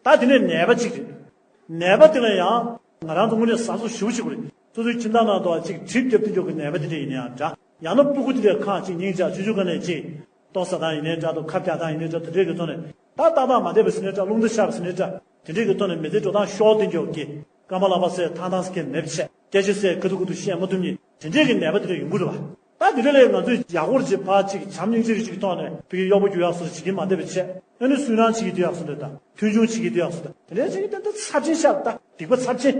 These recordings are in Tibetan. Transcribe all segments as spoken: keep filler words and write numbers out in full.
ད་དེ་ནས་ནད་པ་གཅིག་རེད། ནད་པ་དེ་ལ་ཡང་ང་རང་ཚོ་དངོས་གནས་བཟང་ཕྱོགས་ཞེ་པོ་ཅིག་རེད། སོ་སོའི་ཁྱིམ་ཚང་ནང་དུ་གཅིག་གྲིབ་བརྒྱབ་དེ་འཇོག་གི་ནད་པ་དེ་འདྲ་ཡིན་ན་ཡང་འདྲ། ཡང་ན་སྤུ་གུ་དེ་འདྲ་ཁ་ཅིག་སྙིང་རྗེ་ཆུང་ཆུང་ག་ནས་གཅིག་ལྟོ་ཟ་སྟངས་ཡིན་ནའི་འདྲ། ལྟོ་ཁ་བརྒྱག་སྟངས་ཡིན་ནའི་འདྲ། དེ་འདྲའི་གི་ཐོག་ནས་ད་ཏག་ཏག་མ་བསྡད་པ་ཟེར་ནའི་འདྲ། རླུང་རྟ་ཤར་བ་ཟེར་ནའི་འདྲ། དེ་འདྲའི་གི་ཐོག་ནས་མི་ཚེ་འགྲོ་སྟངས་ཤོར་དེ་འཇོག་གི། རྐང་པ་ལག་པ་ཟས་ཐང་ཐང་ཟེར་མཁན་མེད་པ་བྱས། སྐད་ཆ་ཟས་ཁ་ཐུག་ཁ་ཐུག་བཤད་མ་ཐུབ་མཁན་དེ་འདྲའི་གི་ནད་པ་དེ་འདྲ་ཡོང་གི་རེད་བ། ད་དེ་འདྲ་ལས་ང་ཚོས་ཡག་པོ་ཅིག་ཕར་ཅིག་བྱམས་སྙིང་རྗེ་ཅིག་ཐོག་ནས་ཕ་གི་གཡོག་པོ་རྒྱུག་ཡག་སོགས་བྱེད་ཀྱི་མ་བསྡད་པ་བྱས། ཨ་ནི་སུན་སྣང་བྱེད་ཀྱི་སྡོད་ཡག་སོགས་འདྲ་དང་། མཐོང་ཆུང་བྱེད་ཀྱི་སྡོད་ཡག་སོགས་དང་། དེ་འདྲ་བྱེད་ཀྱི་དེ་འདྲ་ཚབས་ཆེན་ཤར། ད་སྡིག་པ་ཚབས་ཆེན།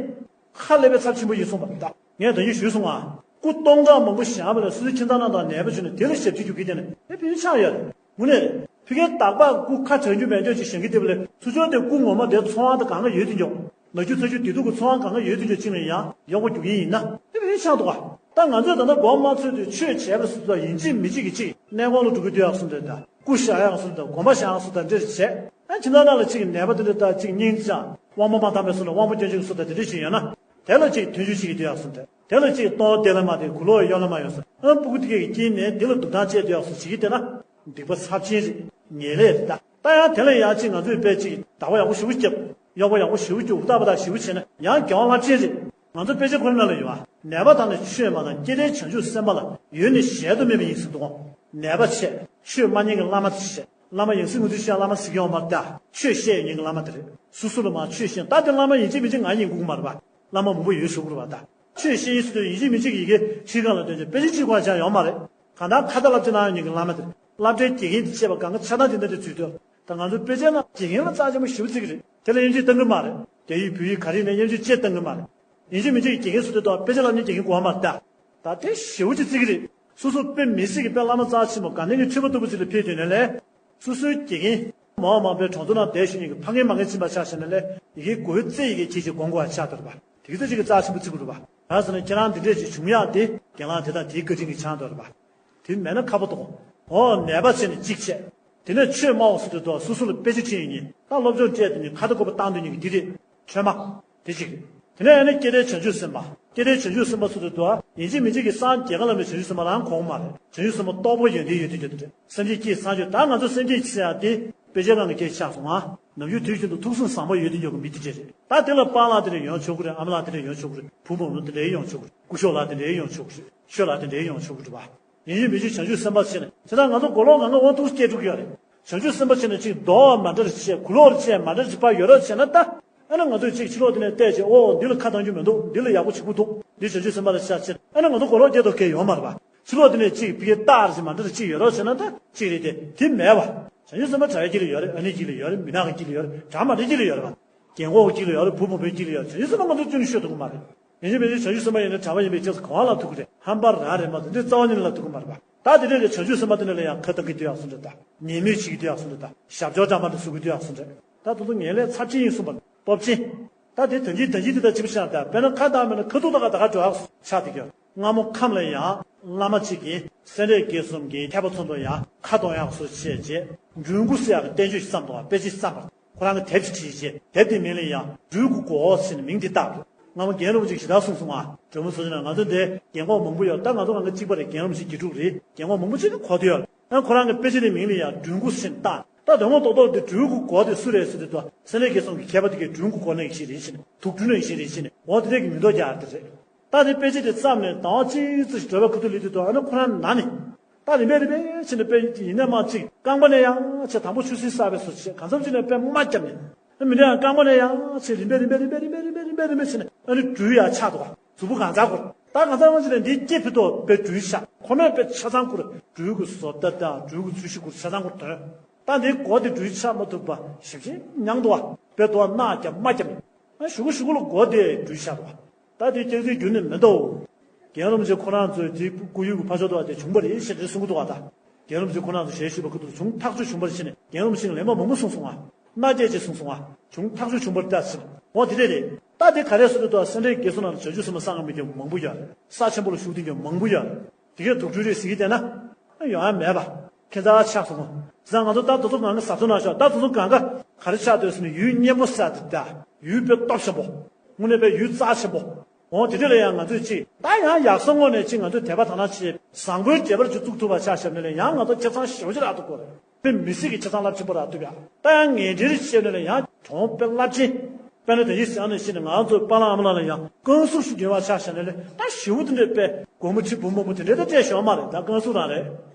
ཧ་ལས་པའི་ཚབས་ཆེན་པོ་ཡིན་གསུངས་པ་རེད། ད་ངས་ད་གིན་ཞུས་སོང་ང་། སྐུ་སྟོང་ཁ་མང་པོ་བཞེངས་པ་ལ་སོ་སོའི་ཁྱིམ་ཚང་རྣམས་དང་ནད་པ་བྱུང་ནས་དེ་ལ་ཞབས་ཕྱི་རྒྱུག་གི་དེ་ནི་དེ་ཕན་ཆགས་ཡོད་རེད། དངོས་གནས་རེད། ཕ་གིའི་དག་པ་སྐུ་ཁ་གྲག་རྒྱུ་མེད་འཇོག་ཅིག་བཞེངས་ཀྱི་དེ་བ་ལས་ཚུར་ཕྱོགས་དེ་སྐུ་ངོ་མ་དེ་འཚོ་བ་དང་གང་ག་ཡོད་དེ་འཇོག་ནག་ཆུ་ཚ་ཆུ་བདེ་སྡུག་གི་འཚོ་བ་གང་ག་ཡོད་དེ་འཇོག་ཅིག་ལ་ཡང་གཡོག་པོ་རྒྱུག་གི་ཡིན་ན་དེ་ཕན་ཆགས་འདུག་ག་ད་ང་ཚོས་ད་ལྟ་མགོ་མ་ཚོས་དུས་ཆོས་བྱས་པ་སོ་སོ་ཡིན་གཅིག་མིན་གཅིག་གི་གཅིག་གནས་ཁང་ལ་འགྲོ་གི་སྡོད་ཡག་སོགས་འདྲ་དང་། སྐུ་བཞེངས་ཡག་སོགས་དང་། དགོན་པ་བཞེངས་ཡག་སོགས་དང་འདྲ་བྱས། ཨ་ཁྱིམ་ཚང་ནང་ལ་གཅིག་ནད་པ་དེ་འདྲ་དང་། གཅིག་སྙིང་རྗེ་དབང་པོ་མ་དྭངས་པའི་སོགས་ལ་དབང་པོ་སྐྱོན་ཅན་གྱི་སོགས་དང་དེ་འདྲ་ཞིག་ཡོད་ན། དེ་ལ་གཅིག་མཐོང་ཆུང་བྱེད་ཀྱི་སྡོད་ཡག་སོགས་དང་། དེ་ལ་གཅིག་ལྟོ་བདེ་ལ་མ་བདེ། གོས་ལོག་གཡོན་ལ་མ་གཡོན་སོགས། ཨ་སྤུ་གུ་དེ་གས་ཀྱི་དཀྱིལ་ནས་དེ་ལ་སྡུག་ཐང་བཅད་སྡོད་ཡག་སོགས་བྱེད་ཀྱི་བསྡད་ན། སྡིག་པ་ཚབས་ཆེན་རེད། ཉེས་ལས་རེད་ད། ད་ཡང་དེ་ལ་ཡང་གཅིག་ང་ཚོས་དཔེ་གཅིག་བདག་པོ་ཡག་པོ་ཞེ་པོ་བརྒྱབ། གཡོག་པོ་ཡག་པོ་ཞེ་པོ་བརྒྱབ། ཧུར་ཐག་པ་ཐག་ཞེ་པོ་བྱས་ན་ཡང་དགེ་བ་རླབས་ཆེན་རེད། ང་ཚོ་དཔེ་ཆ་ཁོ་རང་ནང་ལ་ཡོད་པ། ནད་པ་དག་ནི་ཆོས་མ་དང་། སྐྱེ་མཐའི་བྱང་ཆུབ་སེམས་དཔའ་ལ། ཡོད་ནི་གཞལ་དུ་མེད་པ་ཡིན་ཟེར་འདུག་གོ། ནད་པ་བྱས། ཆོས་སྨྲ་མཁན་གྱི་བླ་མ་དེ་བྱས། བླ་མ་ཡང་སྲིད་ངོ་ཚུལ་བཤད་བླ་མ་ཟེར་གྱི་ཡོད་མ་རེད་ད། ཆོས་བཤད་ཡོད་མཁན་གྱི་བླ་མ་དེ་རེད། སོ་སོ་ལ་མ་ཆོས་བཤད། ད་དེ་བླ་མ་ཡིན་གཅིག་མིན་གཅིག་ང་ཡིན་དགོས་ཀྱི་མ་རེད་པ། བླ་མ་མང་པོ་ཡོད་ཞུ་དགོས་རེད་པ་ད། ཆོས་བཤད་ཡིན་ཟེར་དུས་ཡིན་གཅིག་མིན་གཅིག་ཡི་གེ་ཁྲིད་ཁང་ལ་སྟོན་བྱས་དཔེ་ཆ་ཁྲིད་ཁང་ཆགས་ཡོད་མ་རེད། གང་ལྟར་ཁ་བརྡ་སློབ་ཁྲིད་གནང་ཡོད་མཁན་གྱི་བླ་མ་དེ། སློབ་གྲྭའི་དགེ་རྒན་དེ་བྱས་པ་གང་ག་ཆགས་སྟངས་དེ་འདྲ་དེ་ཚུད་དུས། ད་ང་ཚོའི་དཔེ་ཆའི་ནང་དགེ་རྒན་ལ་རྩ་ཆེན་པོ་ཞེ་པོ་བརྩི་གི་རེད། དེ་ལ་དབྱེ་འབྱེད་གཏང་གི་མ་རེད། རྒྱ་ཡིག་བོད་ཡིག་ག་རེ་ཡིན་ན་དབྱེ་འབྱེད་ཅེས་གཏང་གི་མ་རེད། ཡིན་གཅིག་མིན་གཅིག་དགེ་རྒན་ཟེར་དུས་དང་དཔེ་ཆ་སློབ་གཉེར་དགེ་རྒན་དགོས་པ་མ་རེད་ད། ད་དེ་ཞེ་པོ་ཅིག་བརྩི་གི་རེད། སོ་སོ་དཔེ་མི་སྲིད་ཀྱི་དཔེ་བླ་མ་རྩ་ཆེན་པོ་དགའ་ལྡན་གྱི་ཁྲི་པ་ལྟ་བུ་ཅིག་ལ་ཕེབས་དུས་ནས་ལས། སོ་སོའི་དགེ་རྒན། མ་འོངས་མ་འཕེལ་གྲོང་ཚོ་ནང་བསྡད་བཞུགས་མཁན་གྱི་ཕ་རྒན་མ་རྒན་ཕྱིན་པ་ཆ་བཞག་ན་ལས་ཡི་གེ་གོ་བའི་རྩེ་ཡི་གེ་ཁྱེད་ཀྱིས་སྒོམ་དགོས་པ་ཆགས་འདུག་རེད་པ། དེ་གི་ཚེ་ཅིག་གི་རྩ་ཆེན་པོ་བརྩི་དགོས་རེད་པ། གང་ཟེར་ན་ཁྱེད་རང་འདི་འདྲས་ཅིག་བྱུང་ཡག་དེ་རྒན་ལགས་དེ་དང་དེའི་བཀའ་དྲིན་གྱིས་ཆགས་འདུག་རེད་པ། དེ་མེད་ན་ཁག་པོ་འདུག་ཨོ་ནད་པ་བྱས་ནས་གཅིག་བྱས། དེ་ནས་ཆོས་སྨྲའོ་ཟེར་དུས་དོ་སོ་སོ་ལ་དཔེ་ཆ་ཁྲིད་ཡིན། ད་སློབ་སྦྱོང་སྤྲད་དེ་ནི་ཁ་བརྡ་བཀོད་པ་བཏང་དུས་ཉིད་ཀྱི་འདི་རེད། ཆོས་སྨྲ། དེ་གཅིག་རེད། དེ་ནས་ཨ་ནི་སྐྱེ་མཐའི་བྱང་ཆུབ་སེམས་དཔའ། སྐྱེ་མཐའི་བྱང་ཆུབ་སེམས་དཔའ་ཟེར་དུས་དོ་ཡིན་གཅིག་མིན་གཅིག་གི་སངས་རྒྱས་ག་ལ་མེད་བྱང་ཆུབ་སེམས་དཔའ་རང་གོ་གི་མ་རེད། བྱང་ཆུབ་སེམས་དཔའ་རྟོགས་པ་ཡོན་ཏན་ཡོད་དུས་ཀྱི་དེ་རེད། སེམས་བསྐྱེད་བསྐྱེད་སངས་རྒྱས། ད་ང་ཚོ་སེམས་བསྐྱེད་བྱེད་ཡག་དེ་དཔེ་ཆའི་སྒང་གི་སྐད་ཆ་ཆགས་སོང་ང་། ནམ་རྒྱུན་དུས་རྒྱུན་དུ་ཐུགས་བསམ་བཟང་པོ་ཡོད་དུས་ཀྱི་མི་དེ་འདྲས་རེད། ད་དེ་ལ་པཱ་ལགས་དེ་འདྲས་ཡོང་ཆོག་གི་རེད། ཨ་མ་ལགས་དེ་འདྲས་ཡོང་ཆོག་གི་རེད། བུ་མོ་མོ་དེ་འདྲས་ཡོང་ཆོག་གི་རེད། སྐུ་ཞབས་ལགས་དེ་འདྲས་ཡོང་ཆོག་གི་རེད། ཆོས་ལགས་དེ་འདྲས་ཡོང་ཆོག་གི་རེད་པ། ཡིན་གཅིག་མིན་གཅིག་བྱང་ཆུབ་སེམས་དཔའ་བྱས་ནས་དེ་ལྟར་ང་ཚོ་མགོ་ལོག་ངང་ངམ་འོ་ཐུག་སྐྱེ་འགྲོ་གི་ཡོད་རེད། བྱང་ཆུབ་སེམས་དཔའ་བྱས་ནས་ཅིག་རྡོ་བ་མ་འདྲ་རེ་བྱས། གུ་ལོག་རེ་བྱས། མ་འདྲ་རེ་ཕར་ཡོད་རོགས་བྱས་ན་ད། ཨ་ནི་ང་ཚོས་ཅིག་ཕྱི་ལོགས་དེ་ནས་བལྟས་བྱས། ཨོ་འདི་ལ་ཁ་གཏོང་རྒྱུ་མི་འདུག་འདི་ལ་ཡག་པོ་བྱེད་དགོས་འདུག་འདི་བྱང་ཆུབ་སེམས་དཔའ་ལ་ཤ་ཆེ། ཨ་ནི་ང་ཚོ་མགོ་ལོག་སྐྱེ་ཐོག་གས་ཡོད་མ་རེད་པ། ཕྱི་ལོགས་དེ་ནས་ཅིག་ཕ་གིའི་རྟགས་རེ་མ་འདྲ་རེ་ཅིག་ཡོད་རོགས་བྱས་ན་ད་ཅིག་རེད་དེ། དེ་མེད་པ། བྱང་ཆུབ་སེམས་དཔའ་དྲག་པའི་དཀྱིལ་ལ་ཡོད་རེད། ཨ་ནེའི་དཀྱིལ་ལ་ཡོད་རེད། མི་ནག་གི་དཀྱིལ་ལ་ཡོད་རེད། དྲ་མ་འདྲའི་དཀྱིལ་ལ་ཡོད་རེད་པ། རྒན་གོག་གི་དཀྱིལ་ལ་ཡོད་རེད། བུ་བུ་མོའི་དཀྱིལ་ལ་ཡོད་རེད། བྱང་ཆུབ་སེམས་དཔའ་ང་ཚོ་ཅུང་ཤོད་ཐུབ་ཀྱི་མ་རེད། ཡིན་གཅིག་མིན་གཅིག་བྱང་ཆུབ་སེམས་དཔའ་ཡིན་ན་གྲྭ་པ་ཡིན་པའི་ཆ་ཚང་གང་ལ་ཐུག་གི་རེད། ཧམ་པ་ར་རེད་མ་གཏོགས་འདི་རྩ་བ་ཉིད་ནས་ལ་ཐུག་གི་མ་རེད་པ། ད་དེ་འདྲའི་གི་བྱང་ཆུབ་སེམས་དཔའ་དེ་འདྲ་ལ་ཡང་ཁ་གཏོང་གི་སྡོད་ཡག་སོང་འདྲ་ད། ཉེས་མེད་བྱེད་ཀྱི་སྡོད་ཡག་སོང་འདྲ་ད། ཞབས་ཀྱོག་འདྲ་མ་འདྲ་བཟོ་གི་སྡོད་ཡག་སོང་འདྲ། ད་དེ་ཚོ་ངན་ལས་ཚབས་ཆེན་ཡིན་གསུངས་པ་རེད། སྟོབས་ཆེན། ད་དེ་ད་གིན་ད་གིན་དེ་ལྟར་ཅིག་བཤད་ད། དཔེར་ན་ཁ་བཏང་མེད་ན་ཁ་ཐུག་ད་ག་ད་ག་འགྲོ་ཡག་ཆགས་བསྡད་ཀྱི་ཡོད། སྔ་མོ་ཁམས་ལ་ཡང་བླ་མ་གཅིག་གིས་སེ་འབྲས་དགེ་གསུམ་གྱི་མཁས་པ་ཚོ་ལ་ཡང་ཁ་གཏོང་ཡག་སོ་བྱས་རྗེས་སྦྲུལ་མགོ་ཟེར་ཡག་གི་བསྟན་བཅོས་ཤིག་བརྩམས་འདུག་པ། དཔེ་ཆ་ཞིག་བརྩམས་པ། ཁོ་རང་གིས་དེབ་ཅིག་བྲིས་རྗེས་དེབ་དེའི་མིང་ལ་ཡང་སྦྲུལ་གྱི་མགོ་ཟེར་ནས་མིང་དེ་བཏགས་འདུག་སྔ་མོ་རྒན་རིན་པོ་ཆེས་ཞེ་དྲག་གསུངས་སོང་ང་། སྒྲོལ་མ་ཚོ་ན་ང་ཚོ་འདིར་རྒན་གོག་མང་པོ་ཡོད། ད་ང་ཚོ་གང་ག་གཅིག་པ་རེད། རྒན་རིན་པོ་ཆེ་དགེ་ཕྲུག་རེད། རྒན་གོག་མང་པོ་ཅིག་གིས་གོ་བསྡད་ཡོད། ཨ་ཁོ་རང་གི་དཔེ་ཆ་དེའི་མིང་ལ་ཡང་སྦྲུལ་མགོ་ཟེར་ནས་བཏགས། ད་དོན་ངོ་ཏོག་ཏོག་དེ་སྦྲུལ་གྱི་མགོ་དེ་སུ་རེད་ཟེར་དུས་དོ། སེ་འབྲས་དགེ་གསུམ་གྱི་མཁས་པ་དེ་གས་སྦྲུལ་གྱི་མགོ་ནང་བཞིན་རེད་ཟེར་ནས། དུག་སྦྲུལ་ནང་བཞིན་རེད་ཟེར་ནས། འོ་དེ་འདྲས་ཀྱི་མིང་འདོགས་རྒྱག་ཡག་དེ་རེད། ད་དེ་དཔེ་ཆ་དེ་བརྩམས་ནས་ཟླ་བ་གཅིག་ཙམ་ཞིག་འགྲོ་བའི་ཁ་ཐུག་སླེབས་དུས་དོ། ཨ་ནི་ཁོ་རང་ན་ནས། ད་རིམ་པས་རིམ་པས་བྱས་ནས་དཔེ་ཡིན་ནའི་མ་གཅིག་རྐང་པ་ནས་ཡང་བྱས། དང་པོ་ཆུ་སྲིན་བསགས་པའི་བཟོ་བྱས། གང་འཚམ་ཅིག་ནས་དཔེ་རྨ་བརྒྱབ་ནས། ཨ་མི་འདྲ་ཡང་རྐང་པ་ནས་ཡང་བྱས། རིམ་པས་རིམ་པས་རིམ་པས་རིམ་པས་རིམ་པས་རིམ་པས་བྱས་ནས་ཨ་ནི་སྦྲུལ་ཡར་ཆགས་འདུག་ག་གཟུགས་པོ་གང་ཚང་བསྐུར། ད་གང་ཚང་ཅིག་ནས་འདིའི་སྐེ་ཕུད་དོ་དཔེ་སྦྲུལ་ཆགས། ཁོ་མོས་དཔེ་ཆ་ཚང་བསྐུར། སྦྲུལ་གྱི་བཟོ་ལྟ་དང་སྦྲུལ་གྱི་ཚུལ་ཤིག་བསྐུར། ཆ་ཚང་བསྐུར་དོན། ད་འདིའི་མགོ་དེ་སྦྲུལ་ཆགས་མ་ཐུབ་པ་ཞེ་པོ་ཅིག་མྱངས་འདུག་ག་དཔེ་དོ་རྨ་བརྒྱབ་རྨ་བརྒྱབ་ནས། ཨ་གཞུག་གུ་གཞུག་གུ་ལ་མགོ་དེ་སྦྲུལ་ཆགས་འདུག་ག་ད་དེ་སྐྱག་རྫུན་རྒྱུན་ནས་མི་འདུག་རྒན་རིན་པོ་ཆེ་ཁོ་རང་ཚོའི་དེ་སྐུ་ཡུལ་གྱི་ཕ་ཕྱོགས་དུ་བ་དེ་བྱུང་བ་རེད་ཞེས་དེ་གསུང་གི་འདུག་ག་ད་རྒན་རིན་པོ་ཆེ་ཁོ་རང་ཚོ་ཞལ་བཞུགས་པ་ཁུ་ཐུག་བྱུང་ཐག་ཆོད་བྱུང་བ་རེད་ཟེར་ནས་རྒན་རིན་པོ་ཆེས་ལན་པ་མང་པོ་གསུངས་སོང་ང་། མནའ་སྐྱེལ་ཅེས་གསུངས་སོང་ང་། བྱུང་ཐག་ཆོད་བྱུང་བ་རེད་ད་ཟེར། འོ་དེ་འདྲས་རེད། ད་དེ་ག་རེ་ཟེར་དུས་དོ། སེ་འབྲས་དགེ་གསུམ་ནང་ལ་བྱང་ཆུབ་སེམས་དཔའ་གསང་སྔགས་མི་སྐྱོན་མང་པོ་ཡོད་རེད། ས་ཆེན་པོ་ལ་བཞུགས་བསྡད་མཁན་མང་པོ་ཡོད་རེད། དེ་གས་དུག་སྦྲུལ་རེད་ཟེར་གྱི་བསྡད་ན། ཡོང་ཡ་མེད་པ། ཁྱད་མཚར་ཆགས་སོང་ངོ་། བྱས་ཙང་ང་ཚོ་ད་དེ་ཚོ་གང་ག་གཟབ་གཟབ་གནང་ཤོག་ད་དེ་ཚོ་གང་ག་ག་རེ་ཆགས་སྡོད་ཟེར་ན་ཡུལ་གཉན་པོ་ཟེར་དེ་ད། ཡུལ་དཔེ་སྟོབས་ཆེན་པོ། དངོས་གནས་དཔེ་ཡུལ་རྩ་ཆེན་པོ། འོ་དེ་འདྲ་ལ་ཡང་ང་ཚོས་ཅིག་ད་ཡང་ཡག་ས་དངོས་གནས་ཅིག་ང་ཚོས་དད་པ་དག་སྣང་བྱེད་བཟང་པོའི་འབྲེལ་བ་ཅིག་བཙུགས་ཐུབ་པ་ཆ་བཞག་ན་ལས་ཡང་ང་ཚོ་ཁྱད་མཚར་ཞེ་པོ་ཅིག་རག་ཐུབ་ཀྱི་རེད། དཔེ་མི་སྲིད་ཀྱི་ཆ་ཚང་རླབས་ཆེན་པོ་རག་ཐུབ་ཡ། ད་ཡང་ངན་འབྲེལ་བཤད་ནས་ལ་ཡང་གྲོང་དཔེ་རླབས་ཆེན། དཔེར་ན་དེ་ཡིས་ཟེར་ནས་བཤད་ནས་ང་ཚོ་པཱ་ལགས་ཨ་མ་ལགས་ལ་ཡང་བཀའ་ཟུར་ཞིག་འགྱུར་བ་ཆགས་བཞག་ནས་ལས་ད་ཞི་བོ་དེ་འདྲས་དཔེ་སྒོར་མོ་ཁྲི་འབུམ་མང་པོ་དེ་འདྲས་ད་སྤྲད་ཞོག་མ་རེད། ད་བཀའ་ཟུར་རང་རེད།